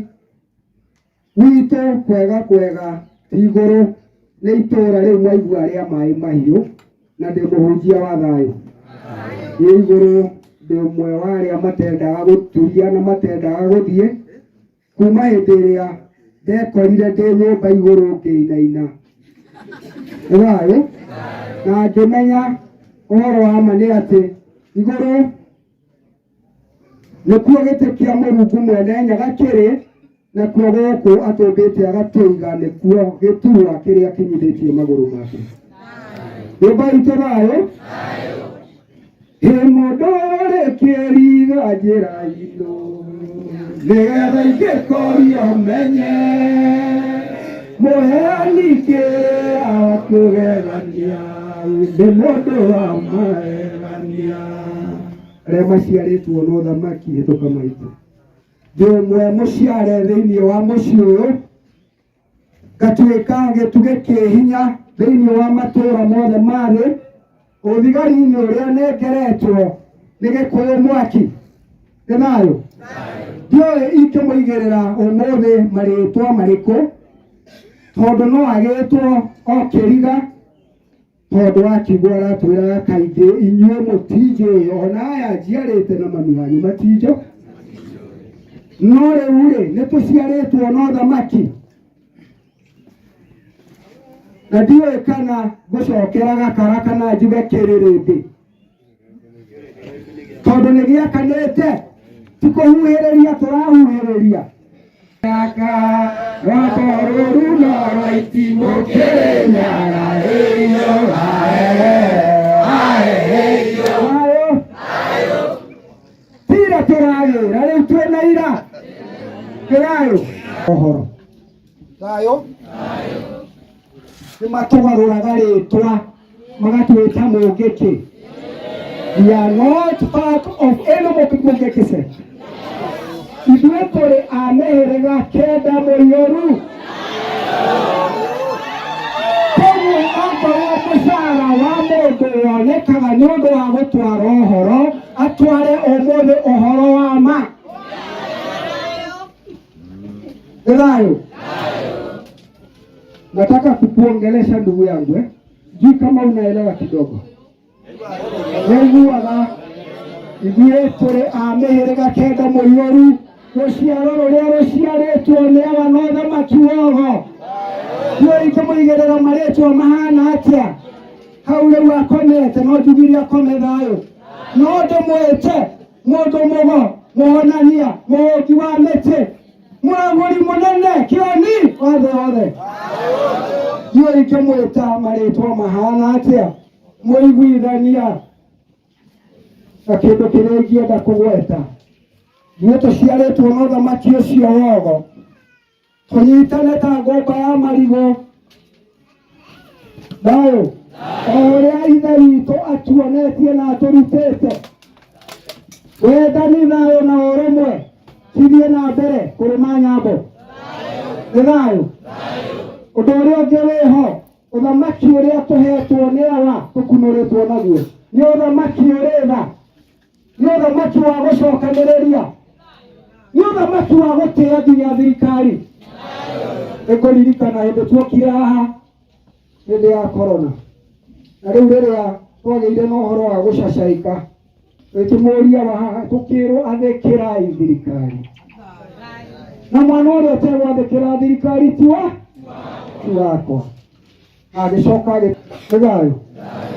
gwitũ kwega kwega ti igũrũ nĩ itũra rĩu mwaigua rĩa maĩ mahiũ na ndĩ mũhunjia wa thayũ nĩ igũrũ ndĩ ũmwe wa arĩa matendaga gũturia na matendaga gũthiĩ kuma hĩndĩ ĩrĩa ndekorire ndĩ nyũmba igũrũ ngĩinaina nĩ thayũ na ngĩmenya ũhoro wa ma nĩ atĩ igũrũ nĩkuo gĩtĩ kĩa Mũrungu mwene nyaga kĩrĩ nakuo gũkũ atũmbĩte agatũiga nĩkuo gĩturwa kĩrĩa kĩnyithĩtie magũrũ make nyũmba itũ thayũ ĩ mũndũ Kĩriga njĩra itũ nĩgetha ingĩkorio menye mũheani kĩra wa kũgegania nĩ mũndũ wa magegania. Arĩa maciarĩtwo na ũthamaki hĩtũka maitũ ndĩ ũmwe mũciare thĩinĩ wa mũciĩ ũyũ ngatuĩka gĩtugĩ kĩ hinya thĩinĩ wa matũũra mothe ma thĩ ũthigari-inĩ ũrĩa nengeretwo nĩ gĩkũyũ mwaki. Nĩ thayũ. Ndiũĩ ingĩmũigĩrĩra ũmũthĩ marĩtwa marĩkũ tondũ no agĩtwo o kĩriga tondũ wa kiugo aratwĩraga kaingĩ inyuĩ mũtinjũĩ ona aya njiarĩte na mami wanyu matinjũ no rĩu rĩ nĩ tũciarĩtwo no thamaki na ndiũĩ kana ngũcokera gakara kana njuge kĩrĩrĩmbĩ tondũ nĩ gĩakanĩte ti kũhuhĩrĩria tũrahuhĩrĩria Aka rwako rũru no rwa itimũ Kĩrĩnyaga ĩyo ae ae ĩyo tira tũragĩra rĩu twĩna ira thayũ ũhoro thayũ nĩ matũgarũraga rĩtwa magatwĩta mũngĩkĩ. We are not part of any mũngĩkĩ sect. Ithuĩ tũrĩ a mĩhĩrĩga kenda mũiyũru. Koguo okorwo mũcara wa mũndũ wonekaga nĩ ũndũ wa gũtwara ũhoro, atware ũmũthĩ ũhoro wa ma. Nĩ thayũ. Nataka kukuongelesha ndugu yangu eh? Sijui kama unaelewa kidogo. Nĩiguaga ithuĩ tũrĩ a mĩhĩrĩga kenda mũiyũru rũciaro rũrĩa rũciarĩtwo nĩ awa na ũthamaki wogo. Ndiũĩ ingĩmũigĩrĩra marĩtwa mahana atĩa hau rĩu akomete no njugire akome thayũ no ndĩmwĩte mũndũ mũgo mũhonania mũhũngi wa mĩtĩ mũragũri mũnene kĩoni othe othe ndiũĩ ingĩmwĩta marĩtwa mahana atĩa mũiguithania na kĩndũ kĩrĩa ingĩenda kũgweta ithuĩ tũciarĩtwo na ũthamaki ũcio wogo tũnyitane ta ngũmba ya marigũ thayũ o ũrĩa ithe witũ atuonetie na atũrutĩte wendani thayũ na ũrũmwe cithiĩ na mbere kũrũma nyambo nĩ thayũ. Ũndũ ũrĩa ũngĩ wĩho ũthamaki ũrĩa tũhetwo nĩ awa tũkunũrĩtwo naguo nĩ ũthamaki ũrĩ tha nĩ ũthamaki wa gũcokanĩrĩria nĩ ũthamaki wa gũtĩa nginya thirikari. Nĩngũririkana hĩndĩ tuokire haha hĩndĩ ya korona na rĩu rĩrĩa twagĩire na ũhoro wa gũcacaĩka tũkĩmũria wa haha tũkĩrwo athĩkĩrai thirikari na mwana ũrĩa ũtegwathĩkĩra thirikari tiwa ti wakwa. Agĩcoka nĩ thayũ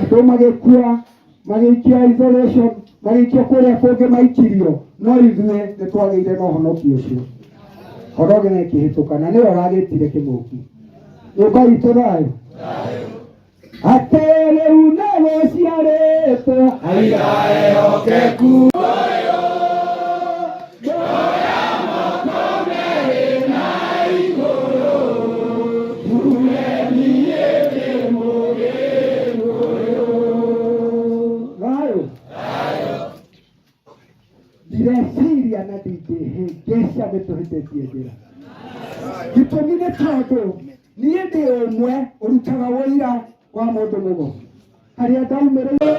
andũ magĩkua magĩikio isolation magĩikio kũrĩa kũngĩ maikirio no ithuĩ nĩ twagĩire na ũhonoki ũcio korona ĩkĩhĩtũka na nĩyo ũragĩtire kĩmũki nyũmba itũ thayũ atĩ rĩu nĩ gũciarĩtwo aira ehokeku thayũ ndireciria na ndingĩhĩngĩca nĩ tũhĩtĩtie njĩra gĩtũmi nĩ tondũ niĩ ndĩ ũmwe ũrutaga ũira wa mũndũ mũgo harĩa ndaumĩrĩire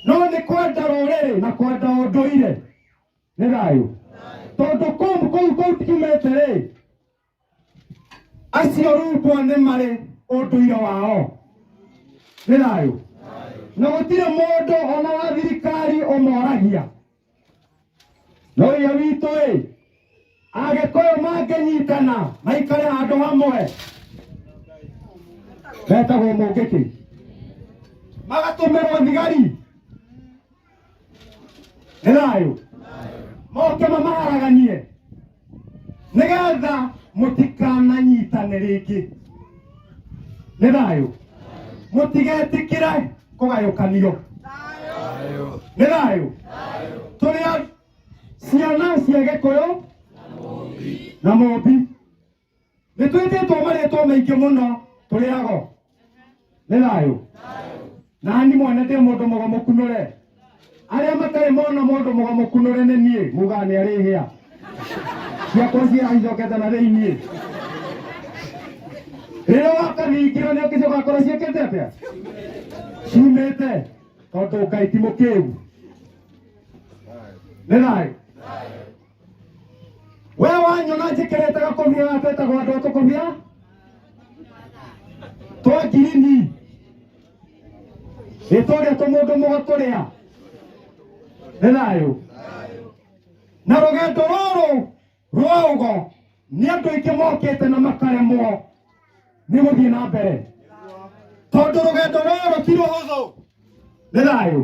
No nĩ kwenda rũrĩrĩ na kwenda ũndũire nĩ thayũ tondũ kũu kũu kũu kiumĩte rĩ acio rumbwa nĩ marĩ ũndũire wao nĩ thayũ na gũtirĩ mũndũ ona wa thirikari ũmoragia no ia witũ ĩ Agĩkũyũ mangĩnyitana maikare handũ hamwe metagwo mũngĩkĩ, magatũmĩrwo thigari nĩ thayũ, moke mamaharaganie nĩgetha mũtikananyitane rĩngĩ. Nĩ thayũ, mũtigetĩkĩre kũgayũkanio. Nĩ thayũ, tũrĩ ciana cia Gĩkũyũ na Mũmbi, nĩ twĩtĩtwo marĩtwa maingĩ mũno, tũrĩ ago. Nĩ thayũ. Na ni mwene ndĩ mũndũ mũgo mũkunũre. Arĩa matarĩ mona mũndũ mũgo mũkunũre nĩ niĩ mugaga nĩ arĩ hĩa ciakwa ciacokete na thĩiniĩ. Rĩrĩa wakathingĩra nĩ ũkĩcoka korwo ciĩkĩte atĩa, ciumĩte, tondũ Ngai ti mũkĩgu. Nĩ thayũ. We wanyona njĩkĩrĩte gakobia gatwĩtagwo andũ a tũkobia twa ngirini, ĩ tũrĩa tũmũndũ mũgo tũrĩa. Nĩ thayũ. Na rũgendo rũrũ rwa ũgo nĩ andũ aingĩ mokĩte na makaremwo nĩ gũthiĩ na mbere, tondũ rũgendo rũrũ ti rũhũthũ. Nĩ thayũ.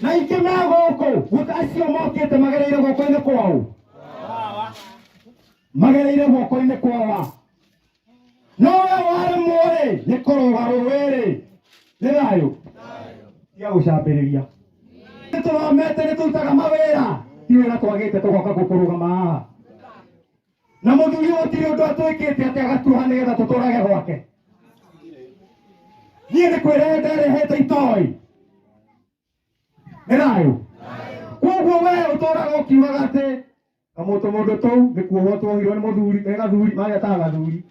Na aingĩ me gũkũ acio mokĩte magereire guoko-inĩ kwao, magereire guoko-inĩ kwawa. No we waremwo rĩ nĩ kũrũga rũĩ rĩ. Nĩ thayũ. Tiga gũcambĩrĩria. Nĩ tũthomete, nĩ tũrutaga mawĩra, ti wĩra twagĩte tũgoka gũkũrũgama haha na mũthuri gũtirĩ ũndũ atwĩkĩte atĩ agatuoha nĩgetha tũtũrage gwake. Niĩ nĩ kwĩrehe nderehete itoĩ. Nĩ thayũ. Koguo we ũtũraga ũkiugaga atĩ kamũtũ mũndũ tũu nĩ kuohwo tuohirwo nĩ mũthuri, nĩ gathuri, magetaga gathuri.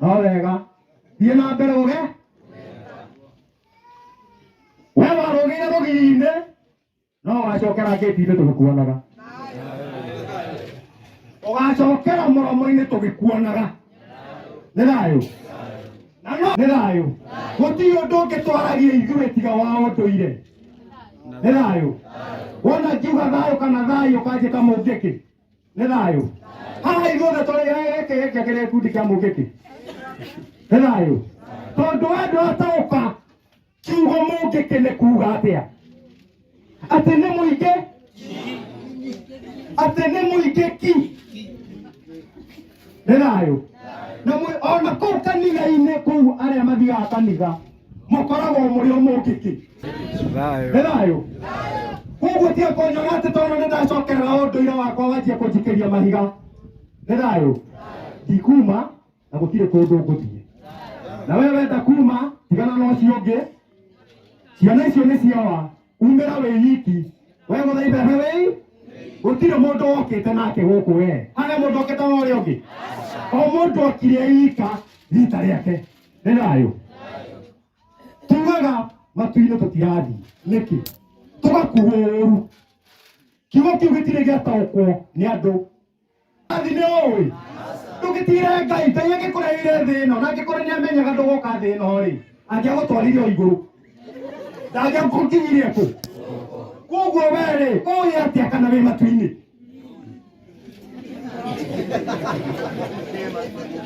No wega thiĩ na mbere ũge we warũgĩire rũgiri-inĩ, no ũgacokera ngĩti-inĩ tũgĩkuonaga, ũgacokera mũromo-inĩ tũgĩkuonaga. Nĩ thayũ. Na no nĩ thayũ, gũtirĩ ũndũ ũngĩ twaragia ithuĩ tiga wa ũndũire. Nĩ thayũ. Wona ngiuga thayũ kana thayũ ũkanjĩta mũngĩkĩ. Nĩ thayũ. Haha ithuothe tũrĩ gĩkĩ gĩkĩ kĩrĩ gĩkundi kĩa mũngĩkĩ. Nĩ thayũ, tondũ we ndwataũka kiugo mũngĩkĩ nĩ kuga atĩa, atĩ nĩ mũingĩ, atĩ nĩ mũingĩ ki. Nĩ thayũ. Na ona kũu kanitha-inĩ kũu arĩa mathiaga kanitha mũkoragwo mũrĩ o mũngĩkĩ. Nĩ thayũ. Koguo tiga kũnyona atĩ tondũ nĩ ndacokerera ũndũire wakwa wanjia kũnjikĩria mahiga. Nĩ thayũ. Ndikuma na gũtirĩ kũndũ ngũthiĩ. Na we wenda kuma, tigana na ũcio ũngĩ. Ciana icio nĩ ciawa, umĩra wĩ wiki. We gũtha ibebe wĩ gũtirĩ mũndũ wokĩte nake gũkũ we. Harĩa mũndũ okĩte na ũrĩa ũngĩ, o mũndũ okire ika rita rĩake. Nĩ thayũ. Tugaga matu-inĩ tũtirathiĩ nĩkĩ? Tũgakuo ũru. Kiugo kĩu gĩtirĩ gĩataũkwo nĩ andũ. Athi nĩ ũĩ ndũgĩtigĩre Ngai. Ngai angĩkũreheire thĩ ĩno na angĩkorwo nĩ amenyaga ndũgoka thĩ ĩno rĩ, angĩagũtwarire o igũrũ, ndangĩakũkinyirie kũ. Koguo we rĩ, ũĩ atĩa kana wĩ matu-inĩ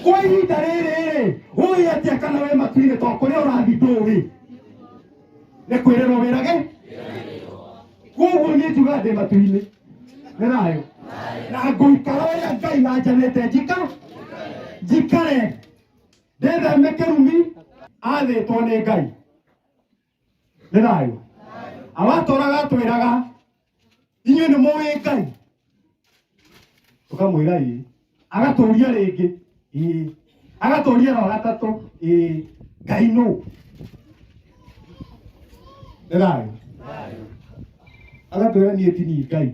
kwa ihinda rĩrĩ rĩ? Ũĩ atĩa kana wĩ matu-inĩ to kũrĩa ũrathiĩ ndũĩ? Nĩ kwĩrĩrwo wĩrage. Koguo niĩ njugaga ndĩ matu-inĩ. Nĩ thayũ. Na ngũikara ũrĩa Ngai anjanĩte njikare, ndĩtheme kĩrumi athĩtwo nĩ Ngai. Nĩ thayũ. Awatũraga atwĩraga inyuĩ nĩ mũĩ Ngai, tũkamwĩra ĩĩ, agatũria rĩngĩ ĩĩ, agatũria rwa gatatũ ĩĩ, Ngai nũ? Nĩ thayũ. Agatwĩra niĩ ti niĩ Ngai,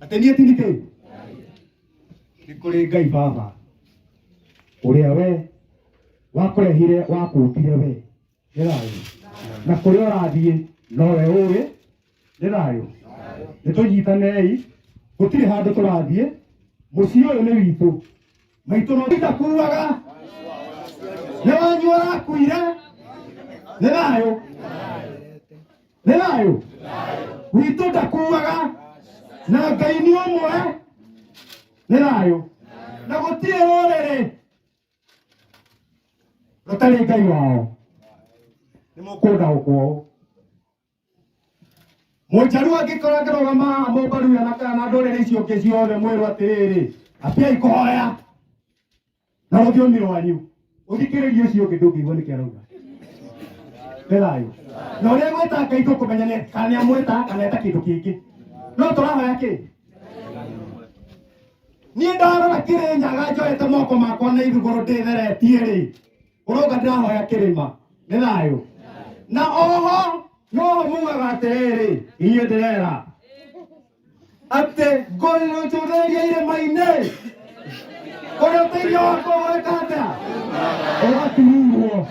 atĩ niĩ ti niĩ kĩ nĩ kũrĩ Ngai Baba ũrĩa we wakũrehire, wakũmbire we. Nĩ thayũ. Na kũrĩa ũrathiĩ nowe ũĩ. Nĩ thayũ. Nĩ tũnyitanei, gũtirĩ handũ tũrathiĩ. Mũciĩ ũyũ nĩ witũ, maitũ no itakuaga, nĩ wanyu ũrakuire. Nĩ thayũ. Nĩ thayũ. Witũ ndakuaga na Ngai nĩ ũmwe. Nĩ thayũ. Na gũtirĩ rũrĩrĩ rũtarĩ Ngai wao. Nĩ mũkũndaũkwo ũũ. Mũnjaruo angĩkorwo angĩrũgama haha mũmbaruya na kana na ndũrĩrĩ icio ingĩ ciothe mwĩrwo atĩrĩrĩ, ambiai kũhoya na rũthiomi rwanyu, ũthikĩrĩrie ũcio ũngĩ ndũngĩigua nĩkĩ arauga. Nĩ thayũ. Na ũrĩa gwĩta Ngai tũkũmenya kana nĩ amwĩta kana eta kĩndũ kĩngĩ. No tũrahoya kĩ? Niĩ ndarora Kĩrĩnyaga njoete moko makwa na ithugũrũ ndĩtheretie rĩ, ũrauga ndĩrahoya kĩrĩma. Nĩ thayũ. Na oho noho mugaga atĩrĩrĩ, inyuĩ ndĩrera atĩ ngũrĩrũcũthĩrĩria irĩma-inĩ ũrĩa ũteithio wakwa ũgwĩka atĩa ũgatururwo.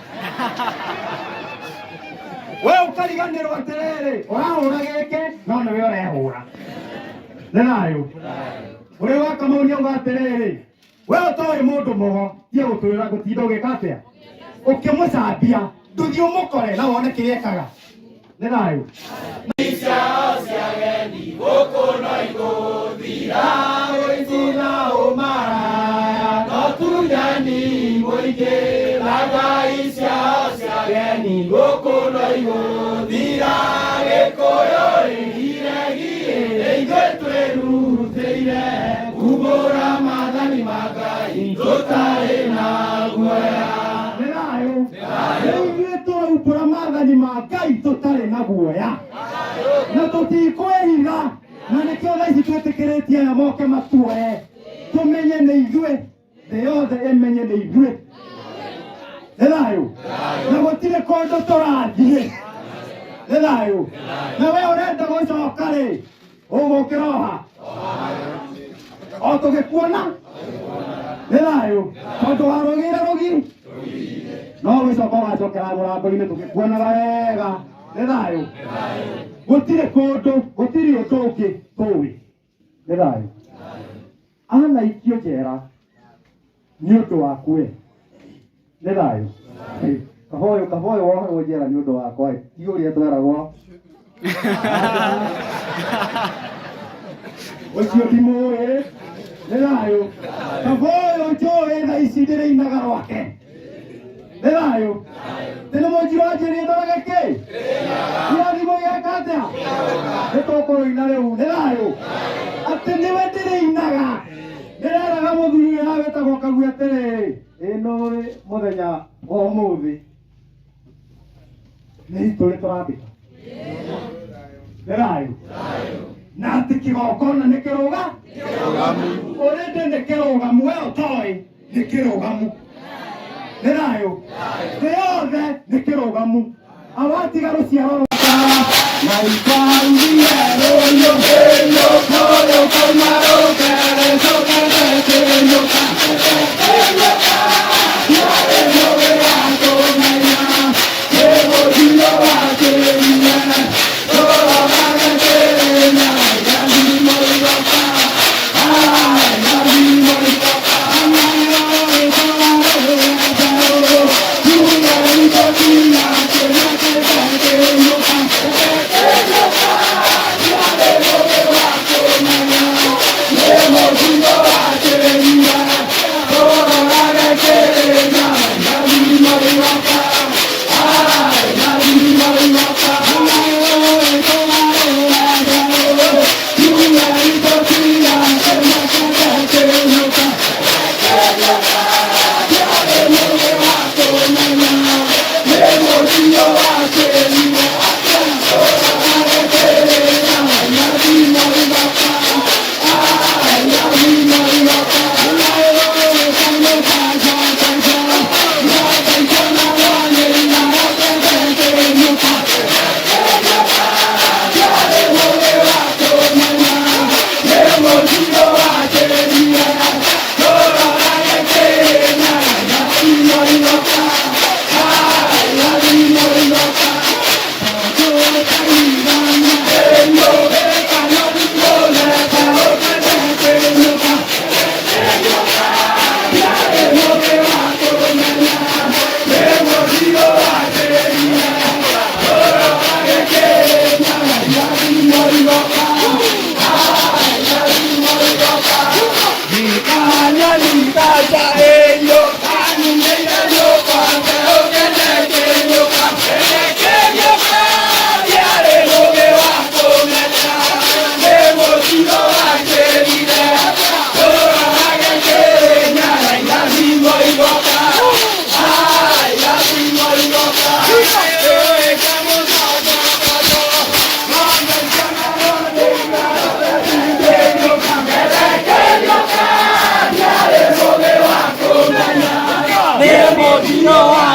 We ũkariganĩrwo atĩrĩrĩ, ũrahũra gĩkĩ no nĩwe ũrehũra. Nĩ thayũ. Ũrĩa wa Kamau nĩauga atĩrĩrĩ, we ũtoĩ mũndũ mũgo tiga gũtwĩra gũtinda ũgĩka atĩa ũkĩmũcambia, ndũthiĩ ũmũkore na wone kĩrĩa ekaga. Nĩ thayũ. Ũici na ũmaraya no tunyani mũingĩ na ngai ciao cia ageni gũkũ no igũthira. Gĩkũyũ rĩgiregie ithuĩ twĩrutĩire kumbũra maathani ma Ngai tũtarĩ na guoya. Nĩ thayũ. Rĩu ithuĩ tũraumbũra maathani ma Ngai tũtarĩ na guoya na tũtikwĩhitha, na nĩkĩo thaa ici twĩtĩkĩrĩtie aya moke matuoe, tũmenye nĩ ithuĩ, thĩ yothe ĩmenye nĩ ithuĩ. Nĩ thayũ. Na gũtirĩ kũndũ tũrathiĩ. Nĩ thayũ. Na we ũrenda gũcoka rĩ, ũgũkĩra oha o tũgĩkuona. Nĩ thayũ. Tondũ warũgĩire rũgi no gũcoka ũgacokera mũrango-inĩ tũgĩkuonaga wega. Nĩ thayũ. Gũtirĩ kũndũ, gũtirĩ ũndũ ũngĩ tũĩ. Nĩ thayũ. Anaikio njera nĩ ũndũ waku we. Nĩ thayũ. Kaboyo kaboyo woherwo njera nĩ ũndũ wakwa, ti ũrĩa tweragwo ũcio ndimũĩ. Nĩ thayũ. Kaboyo njũĩ thaa ici ndĩrĩinaga rwake. Nĩ thayũ. Tĩ nĩ mũnjirũ anjĩrie ndorage kĩ kĩrathimo gĩaka atĩa nĩ tũkũrũina rĩu. Nĩ thayũ. Atĩ nĩwe ndĩrĩinaga. Ndĩreraga mũthuri ũyũ wĩtagwo Kagui atĩrĩrĩ, ĩno rĩ mũthenya wa ũmũthĩ nĩ history tũrandĩka. Nĩ thayũ. Na atĩ kĩgongona nĩ kĩrũga ũrĩndĩ nĩ kĩrũgamu, we ũtoĩ nĩ kĩrũgamu. Nĩ thayũ. Thĩ yothe nĩ kĩrũgamu, awatiga rũciaro rwaka na ikarugie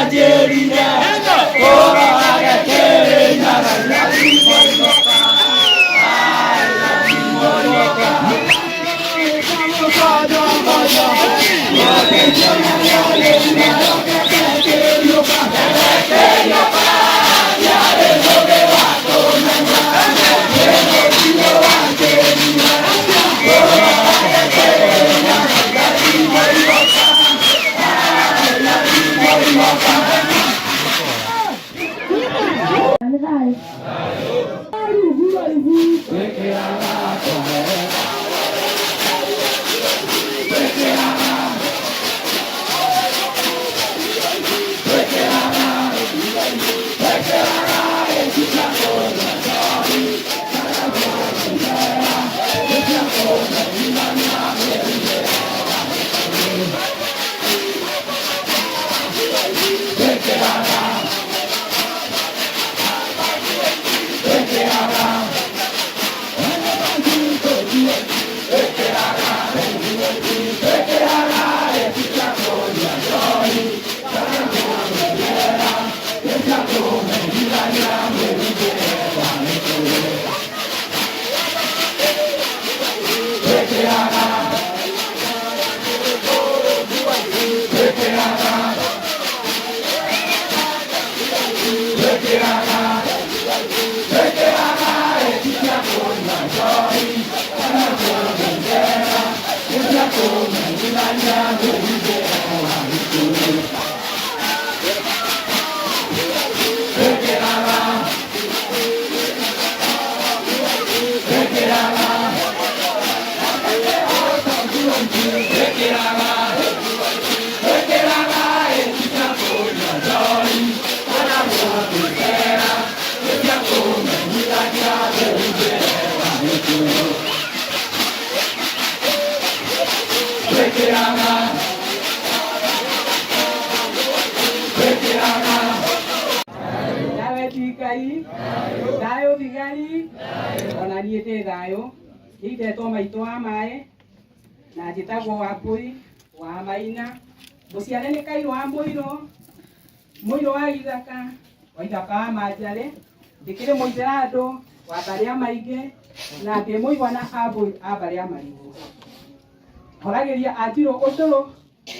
wanjĩrire ũrorage Kĩrĩnyaga irathimoinũka irathimoinũka Nawe ti Ngai thayũ thigari ona niĩ ndĩ thayũ niĩ ndetwo maitũ wa maĩ na njĩtagwo Wambũi wa Maina mũciare nĩ Kairũ wa Mũirũ Mũirũ wa Ithaka wa Ithaka wa Manjarĩ ndĩkĩrĩ mũithĩrandũ wa mbarĩ ya Maingĩ na ndĩ mũigua na Ambũi a mbarĩ ya Marigũ horagĩria Anjirũ ũcũrũ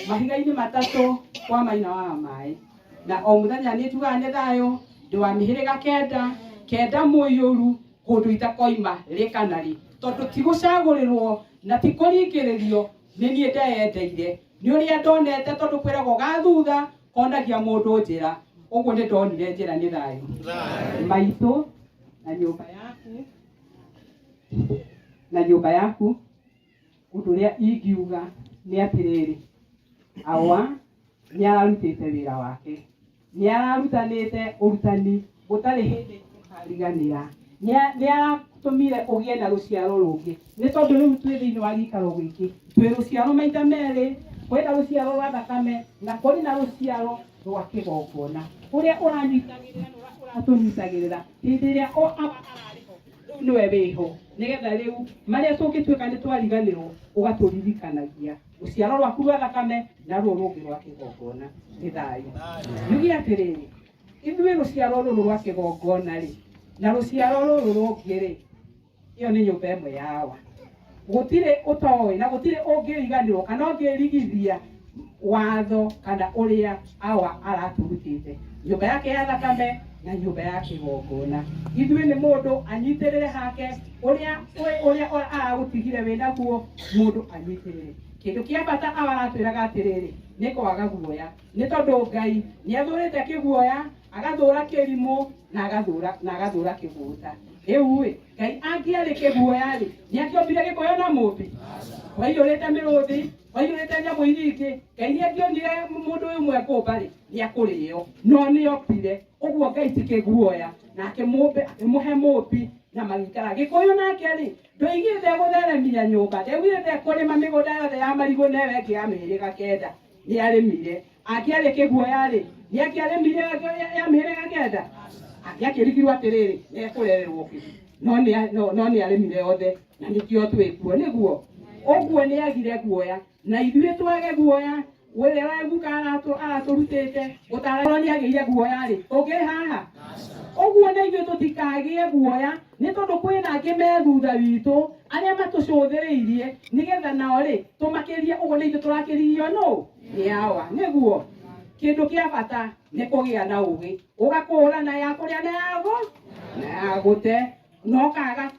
mahiga-inĩ matatũ kwa Maina wa maĩ na o muthenya nĩ njugaga nĩ thayũ ndĩ wa mĩhĩrĩga kenda kenda mũiyũru kũndũ itakoima rĩ kana rĩ tondũ ti gũcagũrĩrwo na ti kũringĩrĩrio nĩ niĩ ndeyendeire nĩ ũrĩa ndonete tondũ kwĩragwo ga thutha konagia mũndũ njĩra ũguo nĩ ndonire njĩra nĩ thayũ maitũ na nyũmba yaku na nyũmba yaku ũndũ ũrĩa ingiuga nĩ atĩrĩrĩ awa nĩ ararutĩte wĩra wake nĩ ararutanĩte ũrutani gũtarĩ hĩndĩ ũkariganĩra nĩ aratũmire ũgĩe na rũciaro rũngĩ nĩ tondũ rĩu twĩ thĩinĩ wa gĩikaro gĩkĩ twĩ rũciaro maita merĩ kwĩ na rũciaro rwa thakame na kũrĩ na rũciaro rwa kĩgongona ũrĩa ũranyitagĩrĩra na ũrĩa ũratũnyitagĩrĩra hĩndĩ ĩrĩa o awa ararĩ ho rĩu nĩwe wĩho nĩgetha rĩu marĩa tũngĩtuĩka nĩ twariganĩrwo ũgatũririkanagia rũciaro rwaku rwa thakame na ruo rũngĩ rwa kĩgongona nĩ thayũ njuge atĩrĩrĩ ithuĩ rũciaro rũrũ rwa kĩgongona rĩ na rũciaro rũrũ rũngĩ rĩ ĩyo nĩ nyũmba ĩmwe yawa gũtirĩ ũtoĩ na gũtirĩ ũngĩriganĩrwo kana ũngĩrigithia watho kana ũrĩa awa aratũrutĩte nyũmba yake ya thakame na nyũmba ya kĩgongona ithuĩ nĩ mũndũ anyitĩrĩre hake ũrĩa ũrĩa aragũtigire wĩ naguo mũndũ anyitĩrĩre kĩndũ kĩa bata awa aratwĩraga atĩrĩrĩ nĩ kwaga guoya nĩ tondũ Ngai nĩ athũrĩte kĩguoya agathũra kĩrimũ na agathũra na agathũra kĩgũta rĩu ĩ Ngai angĩarĩ kĩguoya rĩ nĩ angĩombire gĩkũyũ na mũmbi waiyũrĩte mĩrũthi waiyũrĩte nyamũ iria ingĩ Ngai nĩ angĩonire mũndũ ũyũ ũmwe kũmba rĩ nĩ akũrĩo no nĩ ombire ũguo Ngai ti kĩguoya nake mũmbe akĩmũhe mũmbi na magĩikara gĩkũyũ nake rĩ ndoigire gũtheremia nyũmba ndaugire kũrĩma mĩgũnda yothe ya marigũ na ĩyo ĩngĩ ya mĩhĩrĩga kenda nĩ arĩmire angĩarĩ kĩguoya rĩ nĩ angĩarĩmire ya mĩhĩrĩga kenda angĩakĩrigirwo atĩrĩrĩ nĩ ekũrererwo kĩ no nĩ no nĩ arĩmire othe na nĩkĩo twĩkuo nĩguo ũguo nĩ agire guoya na ithuĩ twage guoya Wĩra guka aratũrutĩte gũtarwo nĩ agĩire guoya rĩ ũngĩrĩ haha ũguo na ithuĩ tũtikagĩe guoya nĩ tondũ kwĩna angĩ me thutha witũ arĩa matũcũthĩrĩirie nĩgetha nao rĩ tũmakĩrie ũguo na ithuĩ tũrakĩririo nũ nĩ awa nĩguo kĩndũ kĩa bata nĩ kũgĩa na ũgĩ ũgakũrana ya kũrĩa na yago na ya gũte no kaga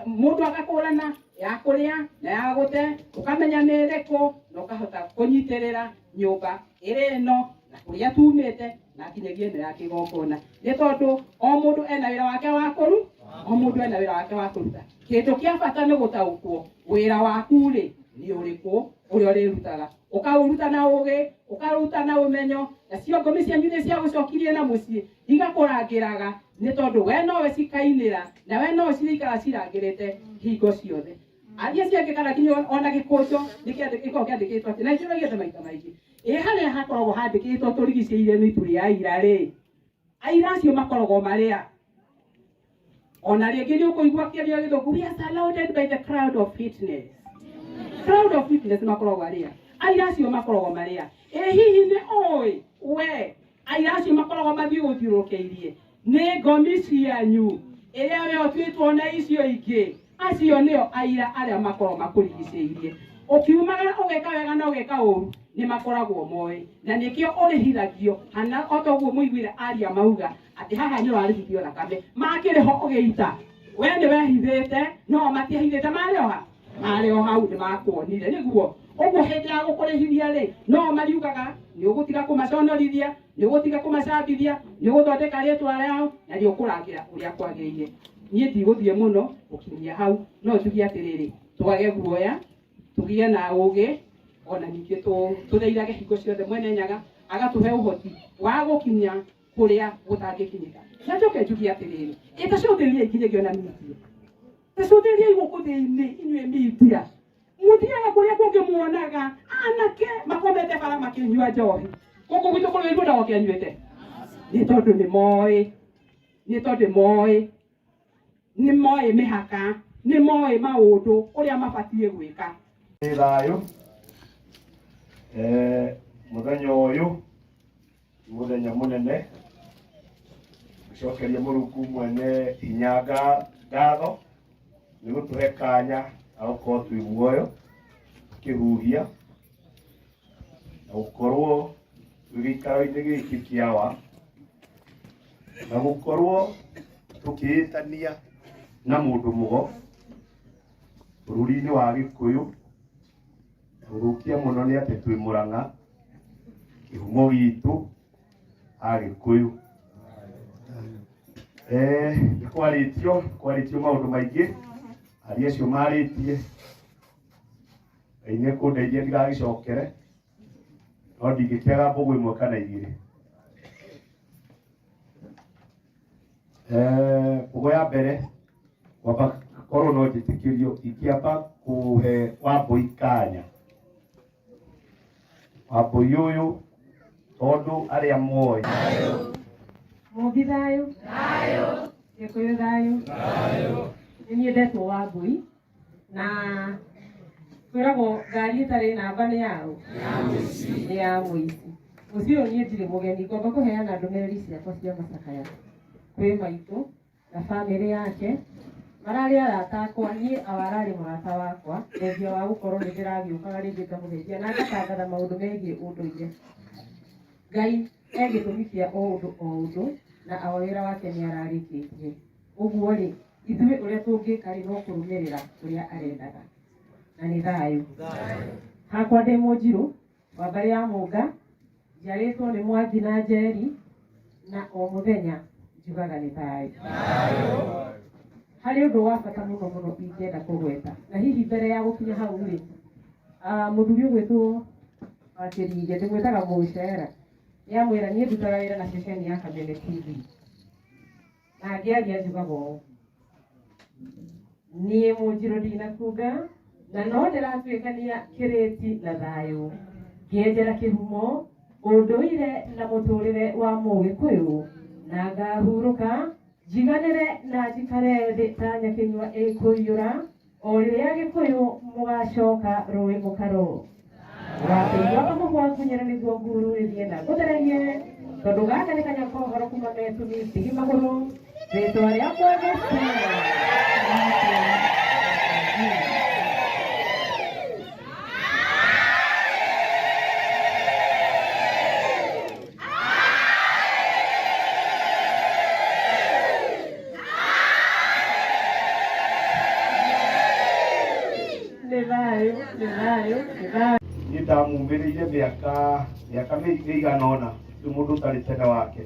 mũndũ agakũrana ya kũrĩa na ya gũte ũkamenya nĩ ĩrĩkũ na ũkahota kũnyitĩrĩra nyũmba ĩrĩ ĩno na kũrĩa tumĩte na nginyagia ĩno ya kĩgongona nĩ tondũ o mũndũ ena wĩra wake wa kũru o mũndũ ena wĩra wake wa kũruta kĩndũ kĩa bata nĩ gũtaũkwo wĩra waku rĩ nĩ ũrĩkũ ũrĩa ũrĩrutaga ũkaũruta na ũgĩ ũkaruta na ũmenyo nacio ngomi cianyu nĩ cia gũcokirie na mũciĩ igakũrangĩraga nĩ tondũ we nowe cikainĩra na we nowe cirĩikara cirangĩrĩte hingo ciothe aria ciangĩ kana nginya ona gĩkũnjo nĩgĩkoragwo kĩandĩkĩtwo atĩ na njũragia maita maingĩ ĩ harĩa hakoragwo handĩkĩtwo tũrigicĩirie nĩ itu rĩa aira rĩ aira acio makoragwo marĩa ona rĩngĩ nĩ ũkũigua kĩario gĩthũngũ we are surrounded by the crowd of witness crowd of witness makoragwo arĩa aira acio makoragwo marĩa ĩ hihi nĩ ũĩ we aira acio makoragwo mathiũrũrũkĩirie nĩ ngomi cianyu ĩrĩa we ũtuĩtwo na icio ingĩ acio nĩo aira arĩa makoragwo makũrigicĩirie ũkiumagara ũgeka wega na ũgeka ũru nĩ makoragwo moĩ na nĩkĩo ũrĩhithagio kana o ta ũguo mũiguire aria mauga atĩ haha nĩ ũrarĩhithio thakame makĩrĩ ho ũgĩita we nĩ wehithĩte no matiehithĩte marĩ o ha marĩ o hau nĩ makuonire nĩguo ũguo hĩndĩ ya gũkũrĩhithia rĩ no mariugaga nĩ ũgũtiga kũmaconorithia nĩ ũgũtiga kũmacambithia nĩ ũgũthondeka rĩtwa rĩao na nĩ ũkũrangĩra ũrĩa kwagĩrĩire niĩ ndigũthiĩ mũno gũkinyia hau no njuge atĩrĩrĩ twage guoya tũgĩe na ũgĩ ona ningĩ tũthaithage hingo ciothe Mwene Nyaga agatũhe ũhoti wa gũkinya kũrĩa gũtangĩkinyĩka na njoke njuge atĩrĩrĩ ĩtacũthĩrĩriai nginyagia ona media tacũthĩrĩriai gũkũ thĩinĩ inyuĩ media mũthiaga kũrĩa kũngĩ muonaga anake makomete bara makĩnyua njohi gũkũ gwitũ kũrĩ wĩiguo ndagoke anyuĩte nĩ tondũ nĩ moĩ nĩ tondũ moĩ nĩ moĩ mĩhaka nĩ moĩ maũndũ ũrĩa mabatiĩ gwĩka nĩ thayũ mũthenya ũyũ mũthenya mũnene gũcokeria Mũrungu mwene hinya ngatho nĩ gũtũhe kanya ga gũkorwo twĩ muoyo tũkĩhuhia na gũkorwo twĩ gĩikaro-inĩ gĩkĩ kĩawa na gũkorwo tũkĩĩtania na mũndũ mũgo bũrũri-inĩ wa Gĩkũyũ gũthũkia mũno nĩ atĩ twĩ Mũrang'a kĩhumo gitũ Agĩkũyũ nĩ kwarĩtio maũndũ maingĩ aria acio marĩtie Ngai nĩ ekũndeithia ndigagĩcokere no ndingĩkĩaga mbũgũ ĩmwe kana igĩrĩ mbũgũ ya mbere kwamba korwo no njĩtĩkĩrio ingĩamba kũhe Wambũi kanya Wambũi ũyũ tondũ arĩa moĩ Mũmbi thayũ Gĩkũyũ thayũ nĩ niĩ ndetwo Wambũi na kwĩragwo ngari ĩtarĩ namba nĩ yaũ nĩ ya mũici mũciĩ ũyũ niĩ ndirĩ mũgeni ngomba kũheana ndũmĩrĩri ciakwa cia macakaya kwĩ maitũ na bamĩrĩ yake mararĩ arata akwa niĩ awararĩ mũrata wakwa thengia wa gũkorwo nĩ ndĩragĩũkaga rĩngĩ ngamũgeithia na ngatangatha maũndũ megiĩ ũndũire Ngai e gĩtũmi kĩa o ũndũ o ũndũ na awa wĩra wake nĩ ararĩkĩtie ũguo rĩ ithuĩ ũrĩa tũngĩka rĩ no kũrũmĩrĩra ũrĩa arendaga na nĩ thayũ hakwa ndĩ Mũnjirũ wa mbarĩ ya Mũnga njiarĩtwo nĩ Mwangi na Njeri na o mũthenya njugaga nĩ thayũ harĩ ũndũ wa bata mũno mũno ingĩenda kũgweta na hihi mbere ya gũkinya hau rĩ mũthuri ũgwĩtwo Wakĩringe ndĩmwĩtaga Mũcera nĩamwĩra niĩ ndutaga wĩra na ceceni ya Kameme TV na ngĩaria njugaga ũũ niĩ Mũnjirũ ndinakunga na no ndĩratuĩkania kĩrĩti na thayũ ngĩenjera kĩhumo ũndũire na mũtũrĩre wa Mũgĩkũyũ na ngahurũka njiganĩre na njikare thĩ ta nyakĩnyua ĩkũiyũra o rĩrĩa Gĩkũyũ mũgacoka rũĩ mũkaro. Wakĩigua kamũgwa ngunyĩra nĩguo ngururĩrie na ngũthererie tondũ gaka nĩ kanyakohoro kuma metumi tigi magũrũ rĩtwa rĩakwa nĩ Stella. Nĩ thayũ, nĩ thayũ, nĩ thayũ. Niĩ ndamumĩrĩire mĩaka mĩaka mĩigana ũna nĩ mũndũ ũtarĩ tene wake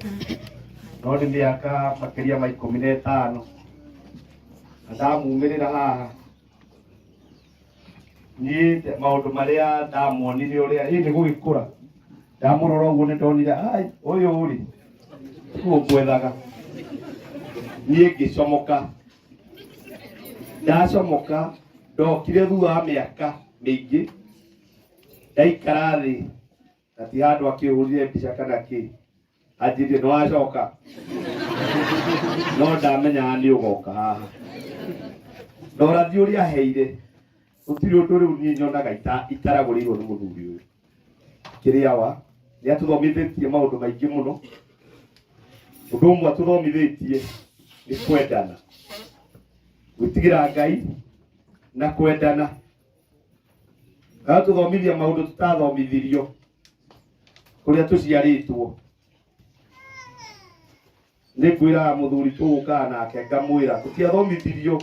no nĩ mĩaka makĩria ma 15 na ndamumĩrĩra haha niĩ maũndũ marĩa ndamuonire ũrĩa ĩ nĩ gũgĩkũra ndamũrora ũguo nĩ ndonire ai ũyũ rĩ tiguo ngwethaga niĩ ngĩcomoka ndacomoka ndokire thutha wa mĩaka mĩingĩ ndaikara thĩ na ti handũ akĩhũrire mbica kana kĩ anjĩrire nĩ wacoka no ndamenyaga nĩ ũgoka haha na ũrathi ũrĩa aheire gũtirĩ ũndũ rĩu niĩ nyonaga itaragũrĩirwo nĩ mũthuri ũyũ kĩrĩa wa nĩ atũthomithĩtie maũndũ maingĩ mũno ũndũ ũmwe atũthomithĩtie nĩ kwendana gwĩtigĩra Ngai na kwendana agatũthomithia maũndũ tũtathomithirio kũrĩa tũciarĩtwo nĩ ngwĩraga mũthuri tũgũkaga nake ngamwĩra tũtiathomithirio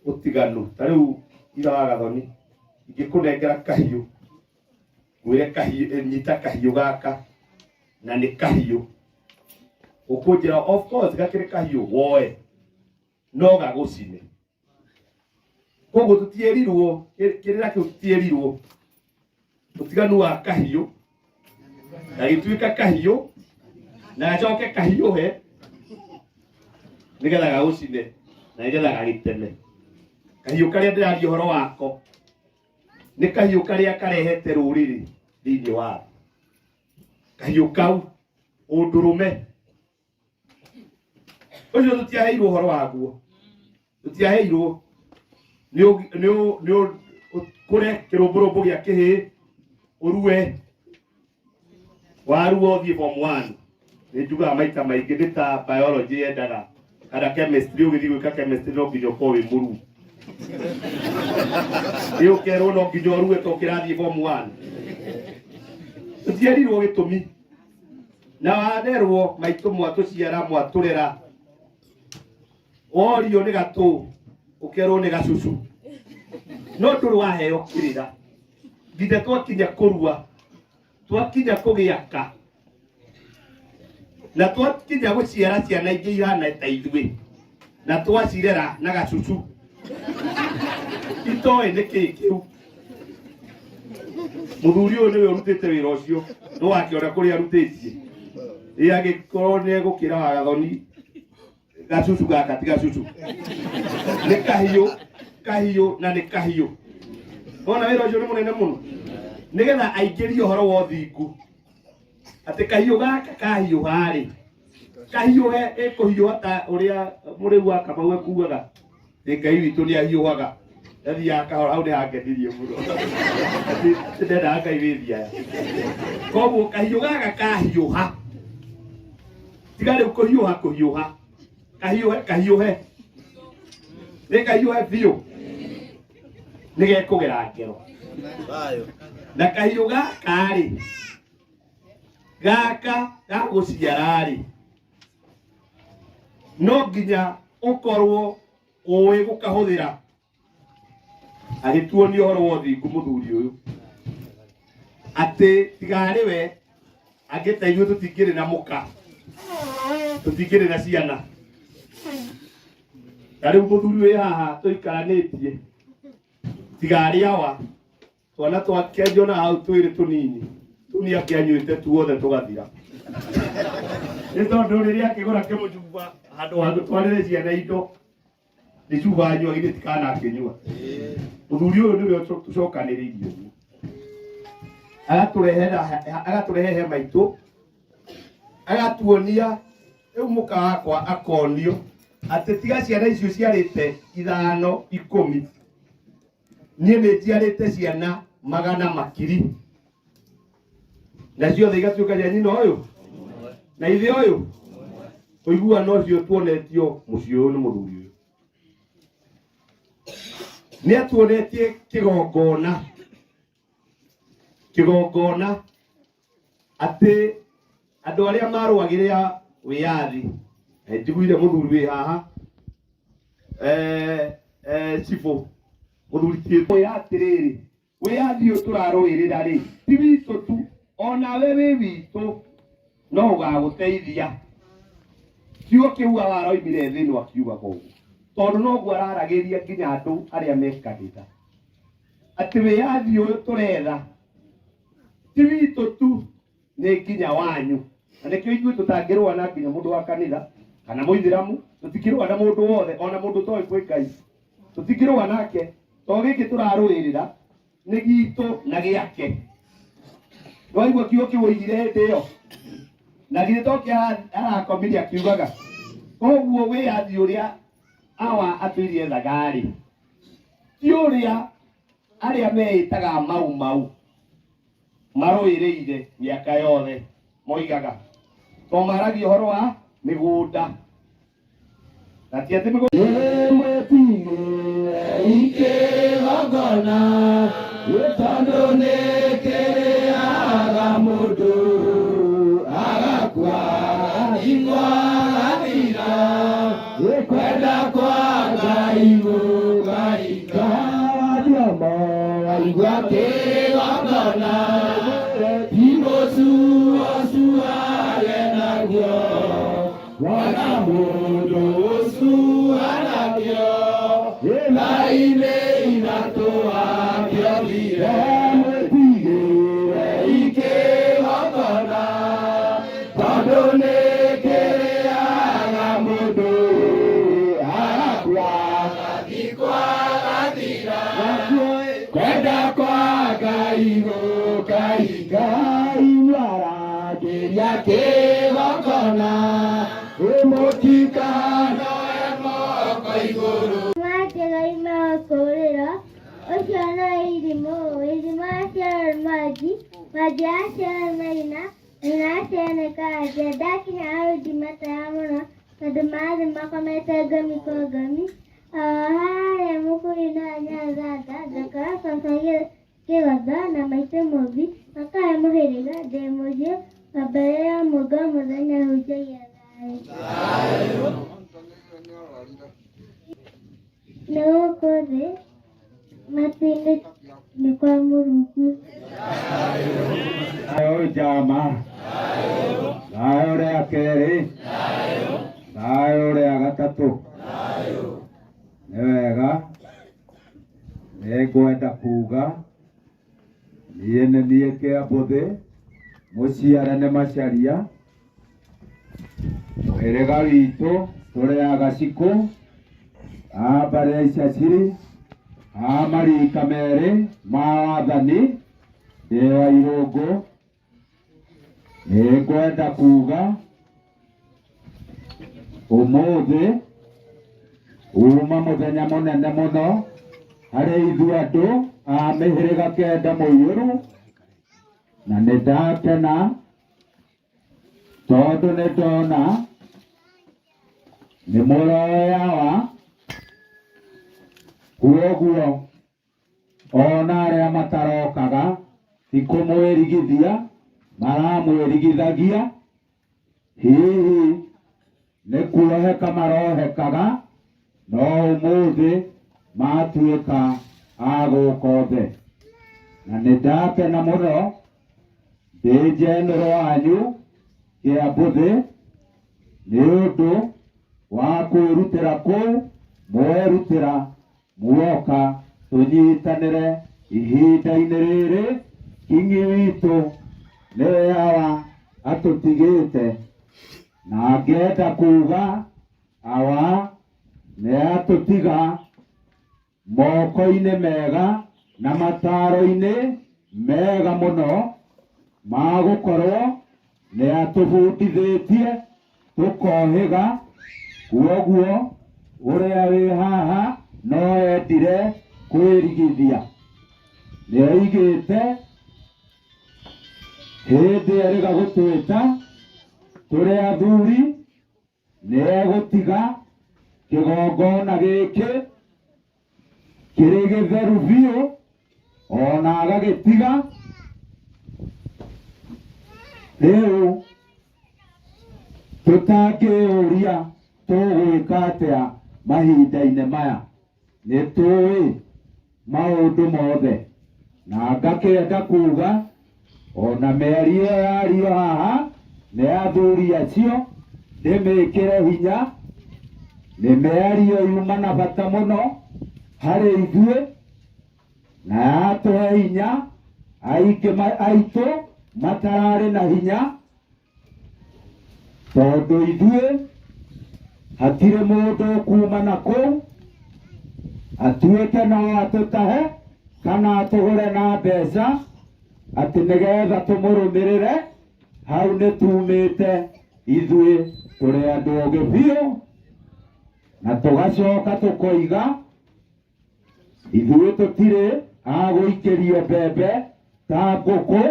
ũtiganu ta rĩu ira wa gathoni ingĩkũnengera kahiũ ngwĩre kahiũ nyita kahiũ gaka na nĩ kahiũ ũkũnjĩra of course gakĩrĩ kahiũ woe no gagũcine koguo tũtierirwo kĩrĩra kĩu tũtierirwo ũtiganu wa kahiũ gagĩtuĩka kahiũ na gacoke kahiũhe nĩgetha gagũcine na nĩgetha gagĩteme kahiũ karĩa ndĩraria ũhoro wako nĩ kahiũ karĩa karehete rũrĩrĩ thĩinĩ wa thĩ kahiũ kau ũndũrũme ũcio tũtiaheirwo ũhoro waguo tũtiaheirwo nĩ nĩ ũkũre kĩrũmbũrũmbũ gĩa kĩhĩ ũrue warua ũthiĩ form 1 nĩ njugaga maita maingĩ nĩ ta biology yendaga kana chemistry ũgĩthiĩ gwĩka chemistry no nginya ũkorwo wĩ mũruu ĩ ũkerwo no nginya ũrue to kĩrathiĩ form 1 tũtierirwo gĩtũmi na warerwo maitũ mwatũciara mwatũrera worio nĩ gatũ ũkerwo nĩ gacucu no ndũrĩ waheo kĩrĩra nginya twakinya kũrua twakinya kũgĩaka na twakinya gũciara ciana ingĩ ihana ta ithuĩ na twacirera na gacucu itoĩ nĩ kĩĩ kĩu Mũthuri ũyũ nĩwe ũrutĩte wĩra ũcio, no wakĩona kũrĩa arutĩtie. Ĩ angĩkorwo nĩ egũkĩra wagathoni gacucu gaka ti gacucu. Nĩ kahiũ, kahiũ na nĩ kahiũ. Wona wĩra ũcio nĩ mũnene mũno. Nĩgetha aingĩrie ũhoro wa ũthingu. Atĩ kahiũ gaka kahiũha-rĩ, kahiũhe ĩkũhiũha ta ũrĩa mũrĩu wa Kamau ekuaga. Nĩ Ngai witũ nĩ ahiũhaga. Athiaga kahora hau nĩ hangenirie mũno. Atĩ ndendaga Ngai wĩ thiaya. Koguo kahiũ gaka kahiũha. Tiga rĩu kũhiũha kũhiũha. Kahiũhe kahiũhe. Nĩ kahiũhe biũ. Nĩ gekũgera ngero. Na kahiũ gaka rĩ, gaka gagũciara rĩ, no nginya ũkorwo ũĩ gũkahũthĩra agĩtuonia ũhoro wa ũthingu mũthuri ũyũ atĩ tigarĩ we angĩ ta ithuĩ tũtingĩrĩ na mũka tũtingĩrĩ na ciana ta rĩu mũthuri wĩ haha tũikaranĩtie tigarĩ awa twana twake njonaga hau twĩrĩ tũnini tũu nĩ akĩanyuĩte tuothe tũgathira nĩ tondũ rĩrĩa akĩgũra kĩmũcuba handũ ha gũtwarĩre ciana indo nĩ cuba anyua githĩ tikana akĩnyua mũthuri ũyũ nĩwe tũcokanĩrĩirie ũguo agatũrehera agatũrehe hema itũ agatuonia rĩu mũka wakwa akonio atĩ tiga ciana icio ciarĩte ithano ikũmi niĩ nĩ njiarĩte ciana magana makiri. Na ciothe igatuĩka cia nyina ũyũ na ithe ũyũ. Ũiguano ũcio tuonetio mũciĩ ũyũ nĩ mũthuri ũyũ. Nĩ atuonetie kĩgongona, kĩgongona atĩ andũ arĩa marũagĩrĩra wĩyathi, njiguire mũthuri wĩ haha cibũ mũthuri tiĩtwĩra atĩrĩrĩ, wĩyathi ũyũ tũrarũĩrĩra rĩ ti witũ tu, onawe wĩ witũ no ũgagũteithia. Kiugo kĩu aroimire thĩ no akiugaga ũguo tondũ noguo araragĩria nginya andũ arĩa me kanitha atĩ wĩyathi ũyũ tũretha ti witũ tu, nĩ nginya wanyu. Na nĩkĩo ithuĩ tũtangĩrũa na nginya mũndũ wa kanitha kana mũithĩramu, tũtingĩrũa na mũndũ wothe, ona mũndũ ũtoĩ kwĩ Ngai tũtingĩrũa nake, to gĩkĩ tũrarũĩrĩra nĩ gitũ na gĩake. Nĩwaigua kiugo kĩu oigire hĩndĩ ĩyo, na githĩ to kĩa arakomire akiugaga koguo wĩyathi ũrĩa awa atũirie ethaga-rĩ ti ũrĩa arĩa meĩtaga mau mau marũĩrĩire mĩaka yothe moigaga, to maragia ũhoro wa mĩgũnda na ti atĩ mĩgũnda. Ikĩgongona tondũ nĩ kĩrĩaga mũndũ agakua agathikwo agathira, kwenda kwa Ngai gũkahinga. Waigua kĩgongona ti mũcuacuage naguo, wona mũndũ ũcuanakĩo thaa-inĩ ithatũ akĩothire. Mwĩtigĩre ikĩgongona tondũ nĩ kĩrĩaga mũndũ agakua agathikwo agathira, kwenda kwa Ngai gũkahinga. Inyuarangĩria kĩgongona mũtikanoe moko igũrũ. Manjĩga kũrĩra ũcio no irimũ, irimũ aciara Manji, Manji aciara Maina, Maina aciara nĩ Karanja. Ndakinya hau ndimatara mũno tondũ marathiĩ makomete ngami kwa ngami. Harĩa mũkũyũ na Nyathanda ngakora baba Kĩgotho na maitũ Mũmbi makahe mũhĩrĩga ndĩ mũhiũ wa mbere ya Mũnga mũthenya hunjagia thayũ. Nĩ gũkũ thĩ matu-inĩ nĩ kwa Mũrungu. Thayũ njama, thayũ rĩa kerĩ, thayũ rĩa gatatũ. Nĩ wega, nĩngwenda kuga niĩ nĩ niĩ Kĩambũthĩ, mũciare nĩ Macharia, mũhĩrĩga witũ tũrĩ a Gacikũ, a mbarĩ ya Icaciri, a marika merĩ ma wathani, ndĩ wa Irũngũ. Nĩngwenda kuga ũmũthĩ uma mũthenya mũnene mũno harĩ ithuĩ andũ a mĩhĩrĩga kenda mũiyũru, na nĩ ndakena tondũ nĩ ndona nĩ mũroyawa, kuoguo ona arĩa matarokaga ti kũmwĩrigithia maramwĩrigithagia, hihi nĩ kuoheka marohekaga, no ũmũthĩ matuĩka a gũka othe. Na nĩ ndakena mũno ndĩ njenũrũ wanyu Kĩambũthĩ nĩ ũndũ wa kwĩrutĩra kũu mwerutĩra muoka tũnyitanĩre ihinda-inĩ rĩrĩ kingi witũ nĩwe awa atũtigĩte, na ngenda kuga awa nĩ atũtiga moko-inĩ mega na mataro-inĩ mega mũno ma gũkorwo nĩ atũbundithĩtie tũkohĩga, kuoguo ũrĩa wĩ haha no endire kwĩrigithia. Nĩ oigĩte Hĩndĩ erĩga gũtwĩta tũrĩ athuri nĩ egũtiga kĩgongona gĩkĩ kĩrĩ gĩtheru biũ ona agagĩtiga rĩu tũtangĩũria tũgwĩka atĩa mahinda-inĩ maya nĩ tũĩ maũndũ mothe na ngakĩenda kuga ona mĩario yario haha nĩ athuri acio ndĩmĩkĩre hinya nĩ mĩario yuma na bata mũno harĩ ithuĩ na yatũhe hinya aingĩ aitũ matararĩ na hinya tondũ ithuĩ hatirĩ mũndũ kuma na kũu atuĩke no atũtahe kana atũgũre na mbeca atĩ nĩgetha tũmũrũmĩrĩre hau nĩ tumĩte ithuĩ tũrĩ andũ ogĩ biũ na tũgacoka tũkoiga ithuĩ tũtirĩ a gũikĩrio mbembe ta ngũkũ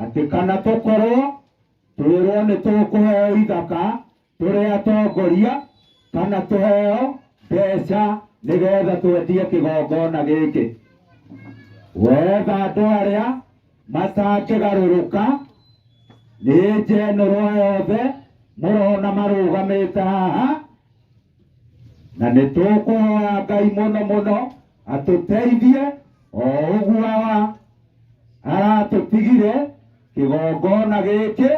atĩ kana tũkorwo twĩrwo nĩ tũkũheo ithaka tũrĩ atongoria kana tũheo mbeca nĩgetha twendie kĩgongona gĩkĩ wetha andũ arĩa matangĩgarũrũka nĩ njenũrwo yothe mũrona marũgamĩte haha na nĩ tũkũhoya Ngai mũno mũno atũteithie o ũguo awa aratũtigire kĩgongona gĩkĩ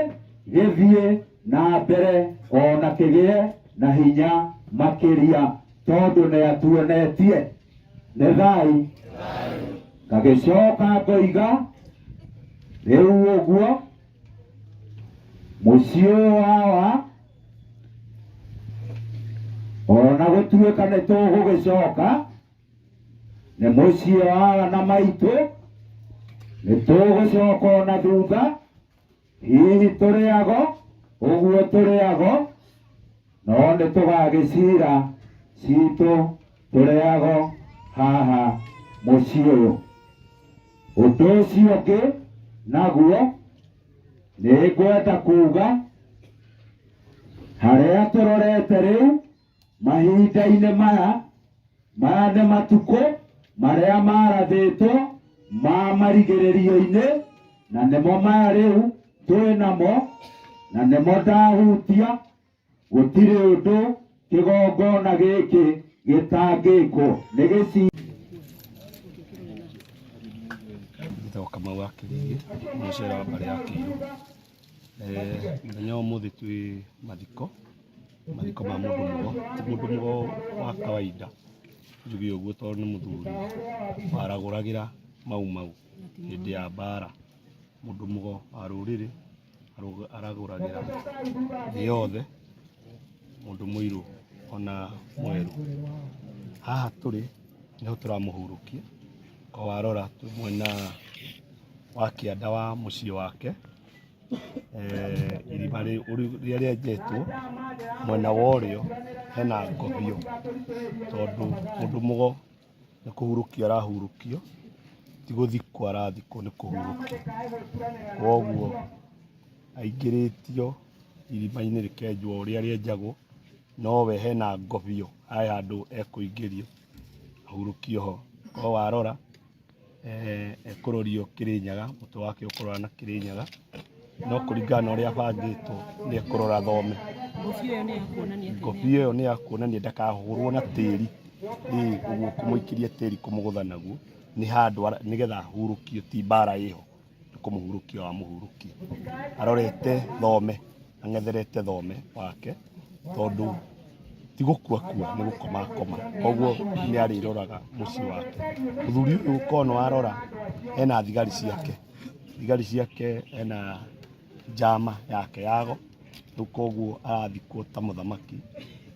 gĩthiĩ na mbere ona kĩgĩe na hinya makĩria tondũ nĩ atuonetie nĩ thai ngagĩcoka ngoiga rĩu ũguo mũciĩ ũyũ wawa ona gũtuĩka nĩ tũgũgĩcoka nĩ mũciĩ wawa na maitũ nĩ tũgũcoka ona thutha hihi tũrĩ ago ũguo tũrĩ ago no nĩ tũgagĩcira citũ tũrĩ ago haha mũciĩ ũyũ ũndũ ũcio ũngĩ naguo nĩ ngwenda kuga harĩa tũrorete rĩu mahinda-inĩ maya maya nĩ matukũ marĩa marathĩtwo ma marigĩrĩrio-inĩ na nĩmo maya rĩu twĩ namo na nĩmo ndahutia gũtirĩ ũndũ kĩgongona gĩkĩ gĩtangĩkwo nĩ gĩci Njĩtagwo Kamau wa Kĩrigĩ, mũcere wa mbarĩ ya Kĩirũ. Mũthenya wa ũmũthĩ twĩ mathiko, mathiko ma mũndũ mũgo, ti mũndũ mũgo wa kawaida, njuge ũguo tondũ nĩ mũthuri waragũragĩra Mau Mau hĩndĩ ya mbara, mũndũ mũgo wa rũrĩrĩ, aragũragĩra thĩ yothe, mũndũ mũirũ ona mwerũ. Haha tũrĩ nĩho tũramũhurũkia, o warora twĩ mwena wa kĩanda wa mũciĩ wake, irima rĩrĩa rĩenjetwo mwena wa ũrĩo hena ngobio, tondũ mũndũ mũgo nĩ kũhurũkio arahurũkio, ti gũthikwo arathikwo nĩ kũhurũkio. Koguo aingĩrĩtio irima-inĩ rĩkenjwo ũrĩa rĩenjagwo, nowe hena ngobio he handũ ekũingĩrio ahurũkio ho. Korwo warora ekũrorio Kĩrĩnyaga, mũtwe wake ũkũrora na Kĩrĩnyaga, no kũringana na ũrĩa abangĩtwo nĩ ekũrora thome. Ngobia ĩyo nĩ ya kuonania ndakahũrwo na tĩri, ĩĩ ũguo kũmũikĩria tĩri kũmũgũtha naguo, nĩ handũ nĩgetha ahurũkio ti mbara ĩho, nĩ kũmũhurũkia wamũhurũkia. Arorete thome, ang'etherete thome wake tondũ ti gũkua akua nĩ gũkoma akoma, koguo nĩ arĩroraga mũciĩ wake. Mũthuri ũyũ korwo nĩ warora ena thigari ciake, thigari ciake ena njama yake yago, rĩu koguo arathikwo ta mũthamaki,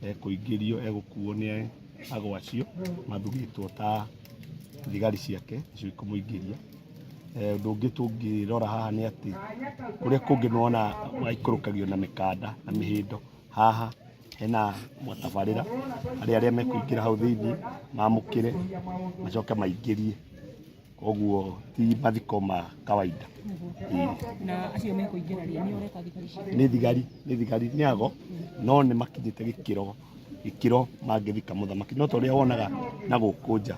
ekũingĩrio egũkuo nĩ ago acio mathurĩtwo ta thigari ciake nĩcio ikũmũingĩria. Ũndũ ũngĩ tũngĩrora haha nĩ atĩ kũrĩa kũngĩ nĩwona maikũrũkagio na mĩkanda na mĩhĩndo, haha hena mũtabarĩra harĩa arĩa mekũingĩra hau thĩiniĩ mamũkĩre macoke maingĩrie. Koguo ti mathiko ma kawaida. Ĩĩ. Na acio mekũingĩra rĩ, nĩ ũreta thigari cia? Nĩ thigari, nĩ thigari, nĩ ago, no nĩ makinyĩte gĩkĩro gĩkĩro mangĩthika mũthamaki. No ta ũrĩa wonaga na gũkũ nja,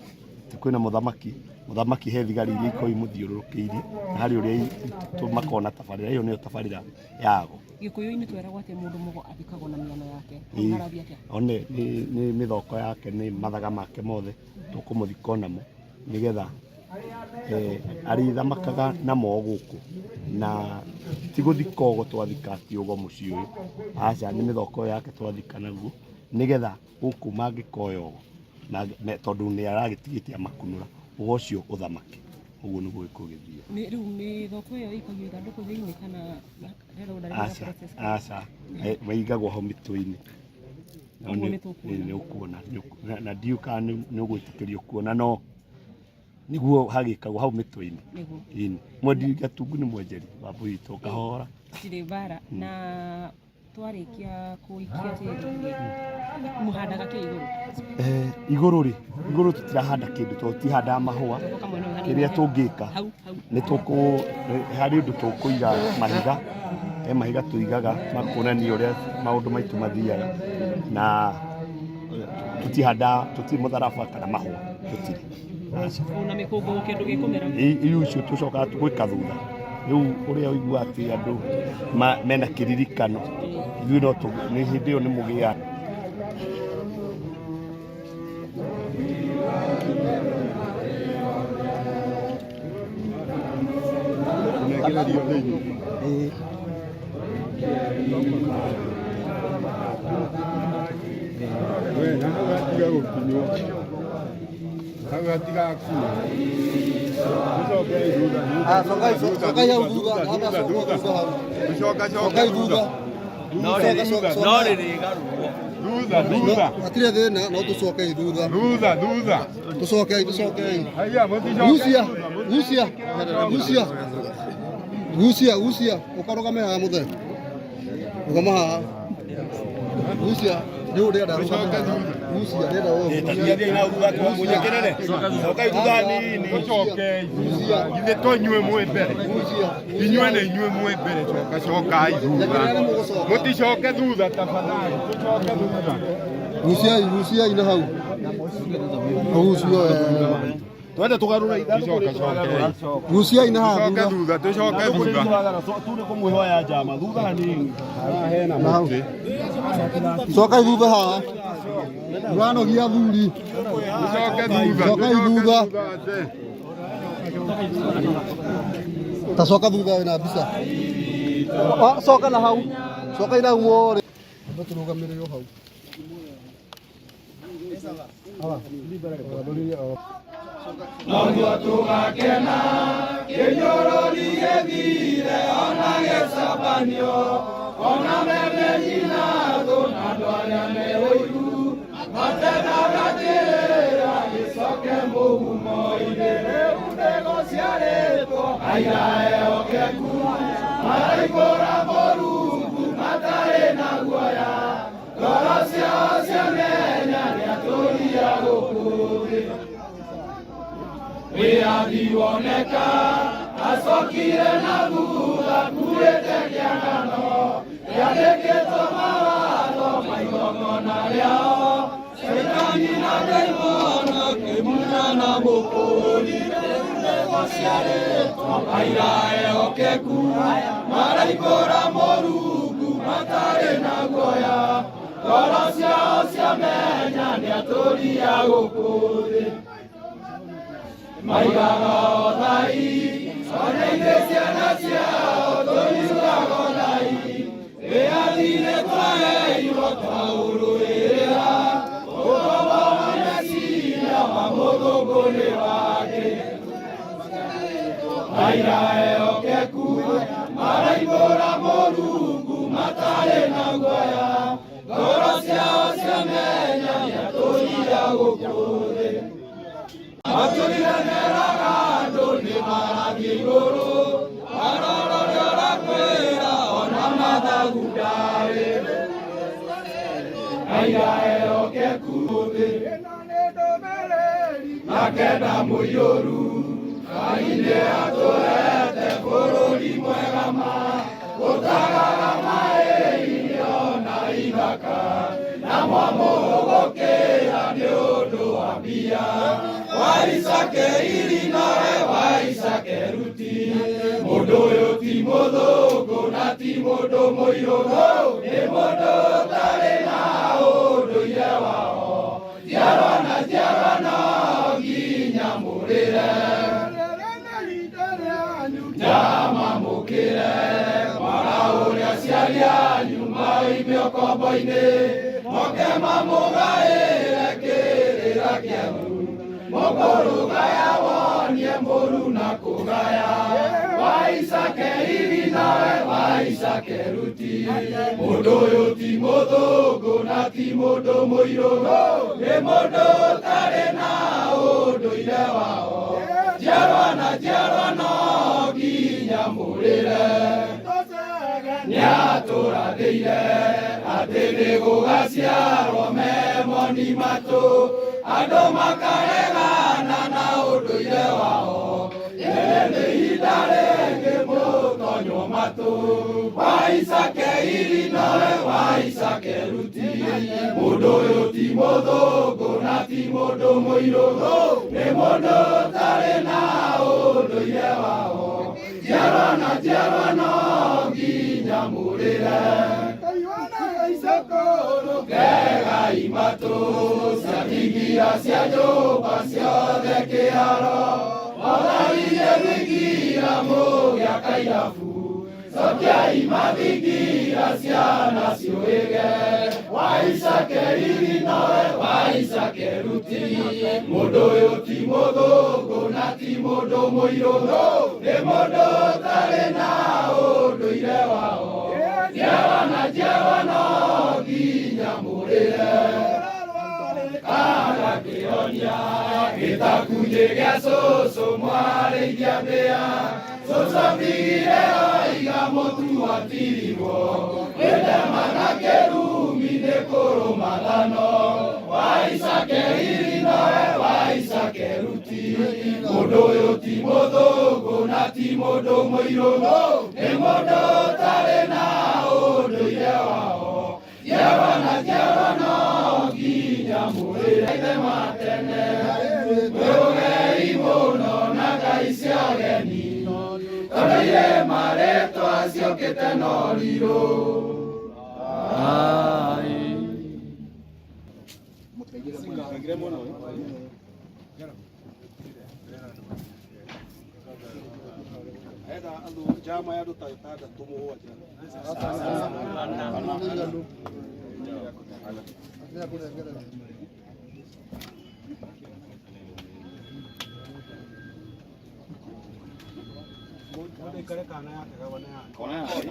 atĩ kwĩna mũthamaki, mũthamaki he thigari iria ikoragwo imũthiũrũrũkĩirie, na harĩ ũrĩa makoragwo na tabarĩra, ĩyo nĩyo tabarĩra ya ago. Gĩkũyũ-inĩ tweragwo atĩ mũndũ mũgo athikagwo na mĩano yake. Hau Ĩĩ. harathiĩ atĩa? One nĩ nĩ mĩthoko yake, nĩ mathaga make mothe tũkũmũthika onamo nĩgetha eh, arĩthamakaga namo gũkũ na ti gũthika ũgo twathika ti ũgo mũciĩ ũyũ, aca, nĩ mĩthoko yake twathika naguo nĩgetha gũkũ mangĩkoya ũgo tondũ nĩ aragĩtigĩte amakunũra ũgo ũcio ũthamake. Ũguo nĩguo gĩkũyũ gĩthiaga. Rĩu mĩthoko ĩyo ĩikagio ithandũkũ thĩinĩ kana Aca, aca, maigagwo hau mĩtwe-inĩ. Ũguo nĩ tũkuona. Nĩ ũkuona, na ndiũĩ kana nĩ ũgwĩtĩkĩrio kuona no nĩguo hagĩkagwo hau mĩtwe-inĩ. Nĩguo. Ĩni. Mwendi Gatungu nĩ mwenjeri wa mbũri itũ kahora. Gũtirĩ mbara. Na twarĩkia kũikia tĩri rĩ, mũhandaga kĩ igũrũ? Eh, igũrũ rĩ, igũrũ tũtirahanda kĩndũ tondũ tũtihandaga mahũa. Kĩrĩa tũngĩka nĩ tũkũ harĩ ũndũ tũkũiga mahiga, he mahiga tũigaga ma kuonania ũrĩa maũndũ maitũ mathiaga na tũtihandaga, tũtirĩ mũtharaba kana mahũa, tũtirĩ. Aca. Ona mĩkũngũgũ kĩndũ gĩkũmera. Rĩu icio tũcokaga gwĩka thutha. Rĩu ũrĩa ũigua atĩ andũ mena kĩririkano, ithuĩ no nĩ hĩndĩ ĩyo nĩ mũgĩaga. We na hau hatiga gũkinywo, hau hatigakinya. Tũcokei thutha. Ah, cokai cokai hau thutha, hau thutha hau. Tũcoka coka Cokai thutha. Thutha, Coka, thutha. coka. No rĩrĩgarũrwo. Thutha, thutha. Hatirĩ thĩna, no tũcokei thutha. Thutha, thutha. Tũcokei, tũcokei. Haiya, mũticoke Gucia, thutha, gucia, gucia. Gucia, gucia. Ũkarũgame haha mũthee. Rũgama haha. Gucia, nĩ ũrenda rũgame haha. Gucia, ndĩrenda Cokai thutha hanini. Tũcokei thutha. Githĩ to inyuĩ mwĩ mbere? Inyuĩ nĩ inyuĩ mwĩ mbere, coka cokai thutha. Mũticoke thutha tafadhali, tũcoke thutha. Guciai, guciai na hau. Gucio. Twende tugarure ithandũkũ Tũcoke, rĩtũragarũra. Guciai na haha Tũcoke thutha, tũcoke thutha. Tũrĩ kũmwĩhoya njama thutha hanini. Hena mũtĩ. Cokai thutha haha. Mũranogia athuri. Tũcoke thutha. Cokai thutha. Ta coka thutha wĩna mbica. Ah, Coka na hau. Cokai na hau mũrĩ. Ambe tũrũgamĩrĩrwo hau. Noguo tũgakena kĩnyũrũri gĩthire ona gĩcabanio ona memenyi na thũ na andũ arĩa me ũiru matendaga kĩrĩra gĩcoke mũhumo-inĩ rĩu nĩgũciarĩtwo aira ehokeku maraikũra Mũrungu matarĩ na guoya ngoro ciao ciamenya nĩatũria gũkũ thĩ wĩyathi woneka acokire na thutha kuĩte kĩangano kĩandĩkĩtwo mawatho ma igongona rĩao Shaitani na ndaimono kĩmunyana mũkũri rĩu nĩgũciarĩtwo aira ehokeku maraikũra Mũrungu matarĩ na guoya ngoro ciao ciamenya nĩatũria gũkũ thĩ maigaga othai ona ithuĩ ciana ciao tũriugaga othai wĩyathi-inĩ twaheirwo twaũrũĩrĩra ũkombo wa meciria wa mũthũngũ nĩ wake aira ehokeku maraikũra Mũrungu matarĩ na guoya ngoro ciao ciamenya nĩatũria gũkũ thĩ matũire meraga andũ nĩ marathiĩ igũrũ arora ũrĩa ũrakwĩra ona mathagu ndarĩ aira ehokeku thĩ akenda mũiyũru Ngai nĩ atũhete bũrũri mwega ma ũtagaga maĩ irio na ithaka na mwamũgũkĩra nĩ ũndũ wa mbia waicake irinoe waicake ruti mũndũ ũyũ ti mũthũngũ na ti mũndũ mũirũ nĩ mũndũ ũtarĩ na ũndũire wao njiarwa na njiarwa no nginya mũrĩre ndamamũkĩre mwara ũrĩa aciari anyu maime ũkombo-inĩ moke mamũgaĩre kĩrĩra kĩanyu mũkũrũgaya wonie mũru na kũgaya waicake iri nawe waicake ruti mũndũ ũyũ ti mũthũngũ na ti mũndũ mũirũ nĩ mũndũ ũtarĩ na ũndũire wao njiarwa na njiarwa no nginya mũrĩre nĩatũrathĩire atĩ nĩgũgaciarwo memoni matũ andũ makaregana na ũndũire wao ĩrĩ nĩ ihinda rĩngĩ mũtonywo matũ waicake iri nowe waicake ruti mũndũ ũyũ ti mũthũngũ na ti mũndũ mũirũ nĩ mũndũ ũtarĩ na ũndũire wao njiarwa na njiarwa no nginya mũrĩre Tegai matũ cia thingira cia nyũmba ciothe kĩharo Motharirie thingira mũgĩaka irabu cokiai mathingira ciana ciũĩge waicake riri nowe waicake ruti mũndũ ũyũ ti mũthũngũ na ti mũndũ mũirũ nĩ mũndũ ũtarĩ na ũndũire wao njiarwa na njiarwa no nginya mũrĩre kana kĩonia gĩtakunjĩ gĩa cũcũ mwarĩithia mbĩa cũcũ atigire oiga mũtu watirigwo gwĩthema na kĩrumi nĩ kũrũma thano waicake iri nowe waicake ruti mũndũ ũyũ ti mũthũngũ na ti mũndũ mũirũ nĩ mũndũ ũtarĩ na ũndũire wao njiarwa na njiarwa no nginya mũrĩre ithe ma tene mwĩũgei mũno na ngai cia ũgeni tondũ irĩ marĩtwa ciũkĩte no rirũ. Eda andu njama ya andu ta itandatu mugwanja. Mundu aikare kana yake gabana yake. Kona yake.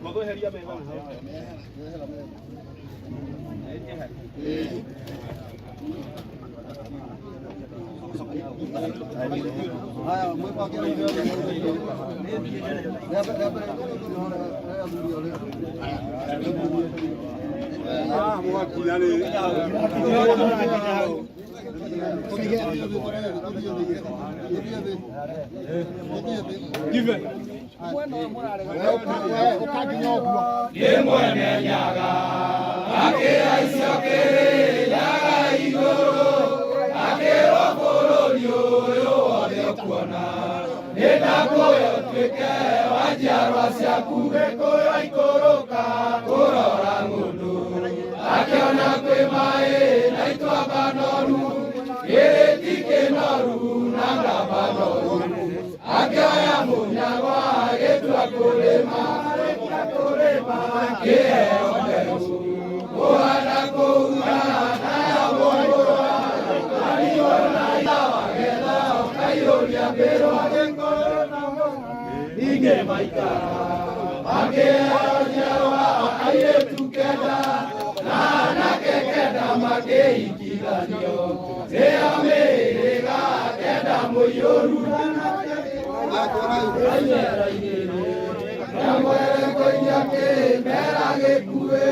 Mũgweheria metha. Nĩ mwene nyaga akĩhaicio kĩrĩnyaga igũrũ akĩrwo bũrũri ũyũ wothe ũkuona nĩ ndakũhe ũtuĩke wa njiarwa ciaku gĩkũyũ aikũrũka kũrora ng'ũndũ akĩona kwĩ maĩ na ituamba noru gĩrĩti kĩnoru na ngamba noru akĩoya mũnyagwa agĩtua kũrĩma kĩheo mbeũ kũhanda kũhura nayo mũhũra ariona wagetha ũkaiyũria mbĩrũ ningĩ maikara makĩheo njiarwa airĩtu kenda na anake kenda makĩhikithania. makĩhikithanio nĩo mĩhĩrĩga kenda mũiyũru Nyamwere kĩmera gĩkuĩ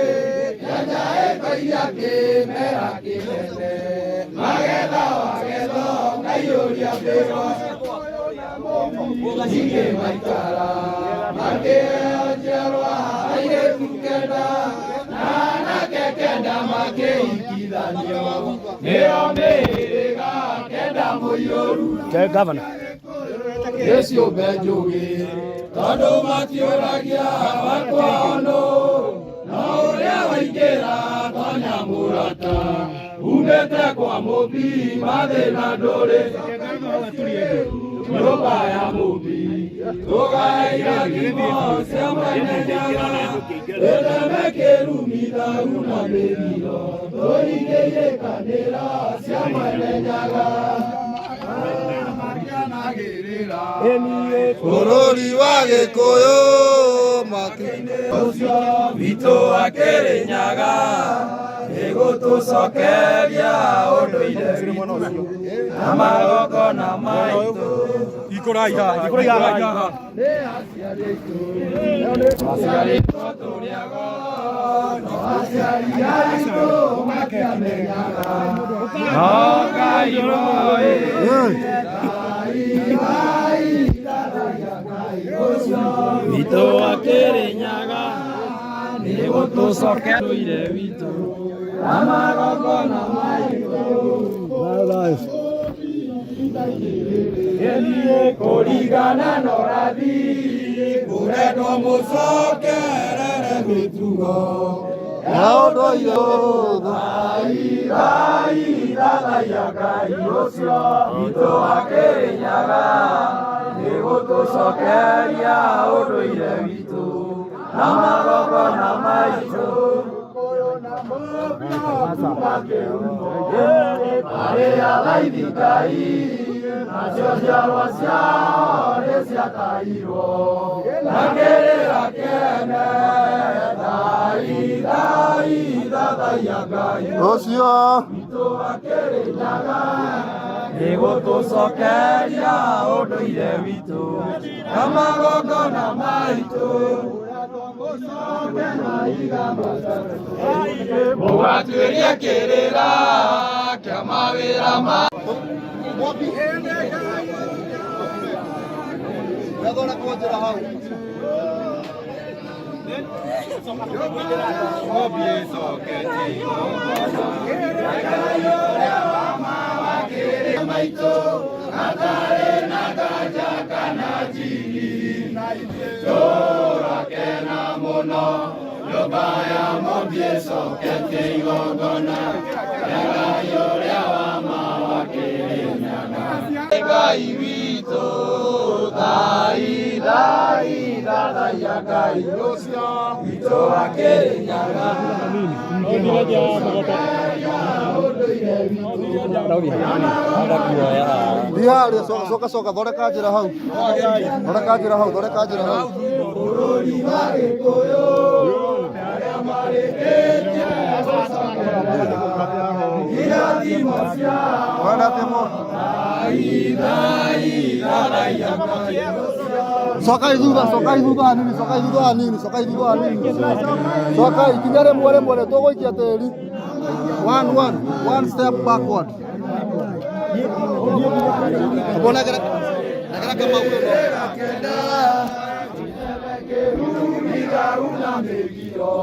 nyanya ĩkoiria kĩmera kĩnene magetha wagethwo kaiyũria mbĩrwa ningĩ maikara makĩheo njiarwa airĩtu kenda na anake kenda makĩhikithanio nĩo mĩhĩrĩga kenda mũiyũru Gavana. Nĩ ciũmbe njũgĩ tondũ matiũragia wakwao nũ no ũrĩa waingĩra tonya mũrata umĩte kwa mũmbi mathĩna ndũrĩ nyũmba ya mũmbi tũgae irathimo cia mwene nyaga tũteme kĩrumi thagu na mĩthiro tũringe irĩkanĩra cia mwene nyaga. Bũrũri wa Gĩkũyũ makĩinĩ ũcio witũ akĩrĩnyaga nĩgũtũcokeria ũndũire witũ na magongona maitũ. Ikũrai haha. Nĩ aciarĩtwo tũrĩago no aciari aitũ matiamenyaga no Ngai woĩ witũ akĩrĩnyaga nĩgũtũcokeria ũndũire witũ na magongona maitũ kũringana na ũrathi kũrendwo mũcokerere mĩtugo ya ũndũire. Thai thathaiya Ngai ũcio witũ akĩrĩnyaga nĩgũtũcokeria ũndũire witũ na magongona maitũ marĩ athaithi Ngai nacio njiarwa ciao nĩ ciatairwo na kĩrĩra kĩene thai thai thathaiya Ngai ũcio witũ akĩrĩnyaga nĩgũtũcokeria ũndũire witũ na magongona maitũ mũgatuĩrie kĩrĩra kĩa mawĩra ma Gathondekwo njĩra hau. Maitũ atarĩ na nganja kana njigi tũrakena mũno nyũmba ya Mũmbi ĩcoketie igongona rĩa Ngai ũrĩa wa ma wa Kĩrĩnyaga. Ngai witũ thai thai thathaiya Ngai ũcio witũ wa Kĩrĩnyaga Thiĩ harĩa, coka coka coka, thondeka njĩra hau, thondeka njĩra hau, thondeka njĩra hau. Bũrũri wa Gĩkũyũ arĩa marĩkĩtie irathimo ciao Wenda atĩa mo? Thai thai thathaiya Ngai ũcio Cokai thutha, cokai thutha hanini, cokai thutha hanini, cokai thutha hanini. Cokai ikinya rĩmwe rĩmwe rĩ tũgũikia tĩri. One one, one step backward. Hapo negera negera kama ĩno. Kenda kĩrumi thagu na mĩgiro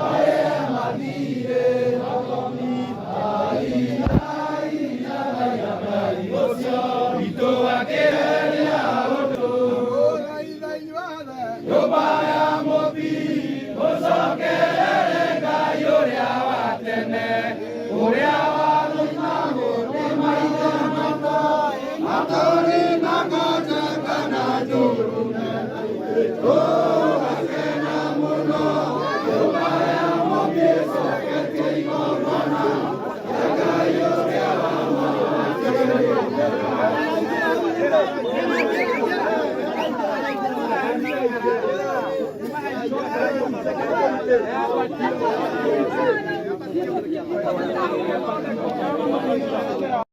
arĩa mathire thai thai thathaiya Ngai ũcio witũ akĩreria ũndũ nyũmba ya Mũmbi mũcokerere Ngai ũrĩa wa tene ũrĩa warũmagwo nĩ maithe maitũ matũrĩ na nganja kana njũrũme tũgakena mũno nyũmba ya Mũmbi ĩcoketie igongona rĩa Ngai ũrĩa wa ma wa Kĩrĩnyaga.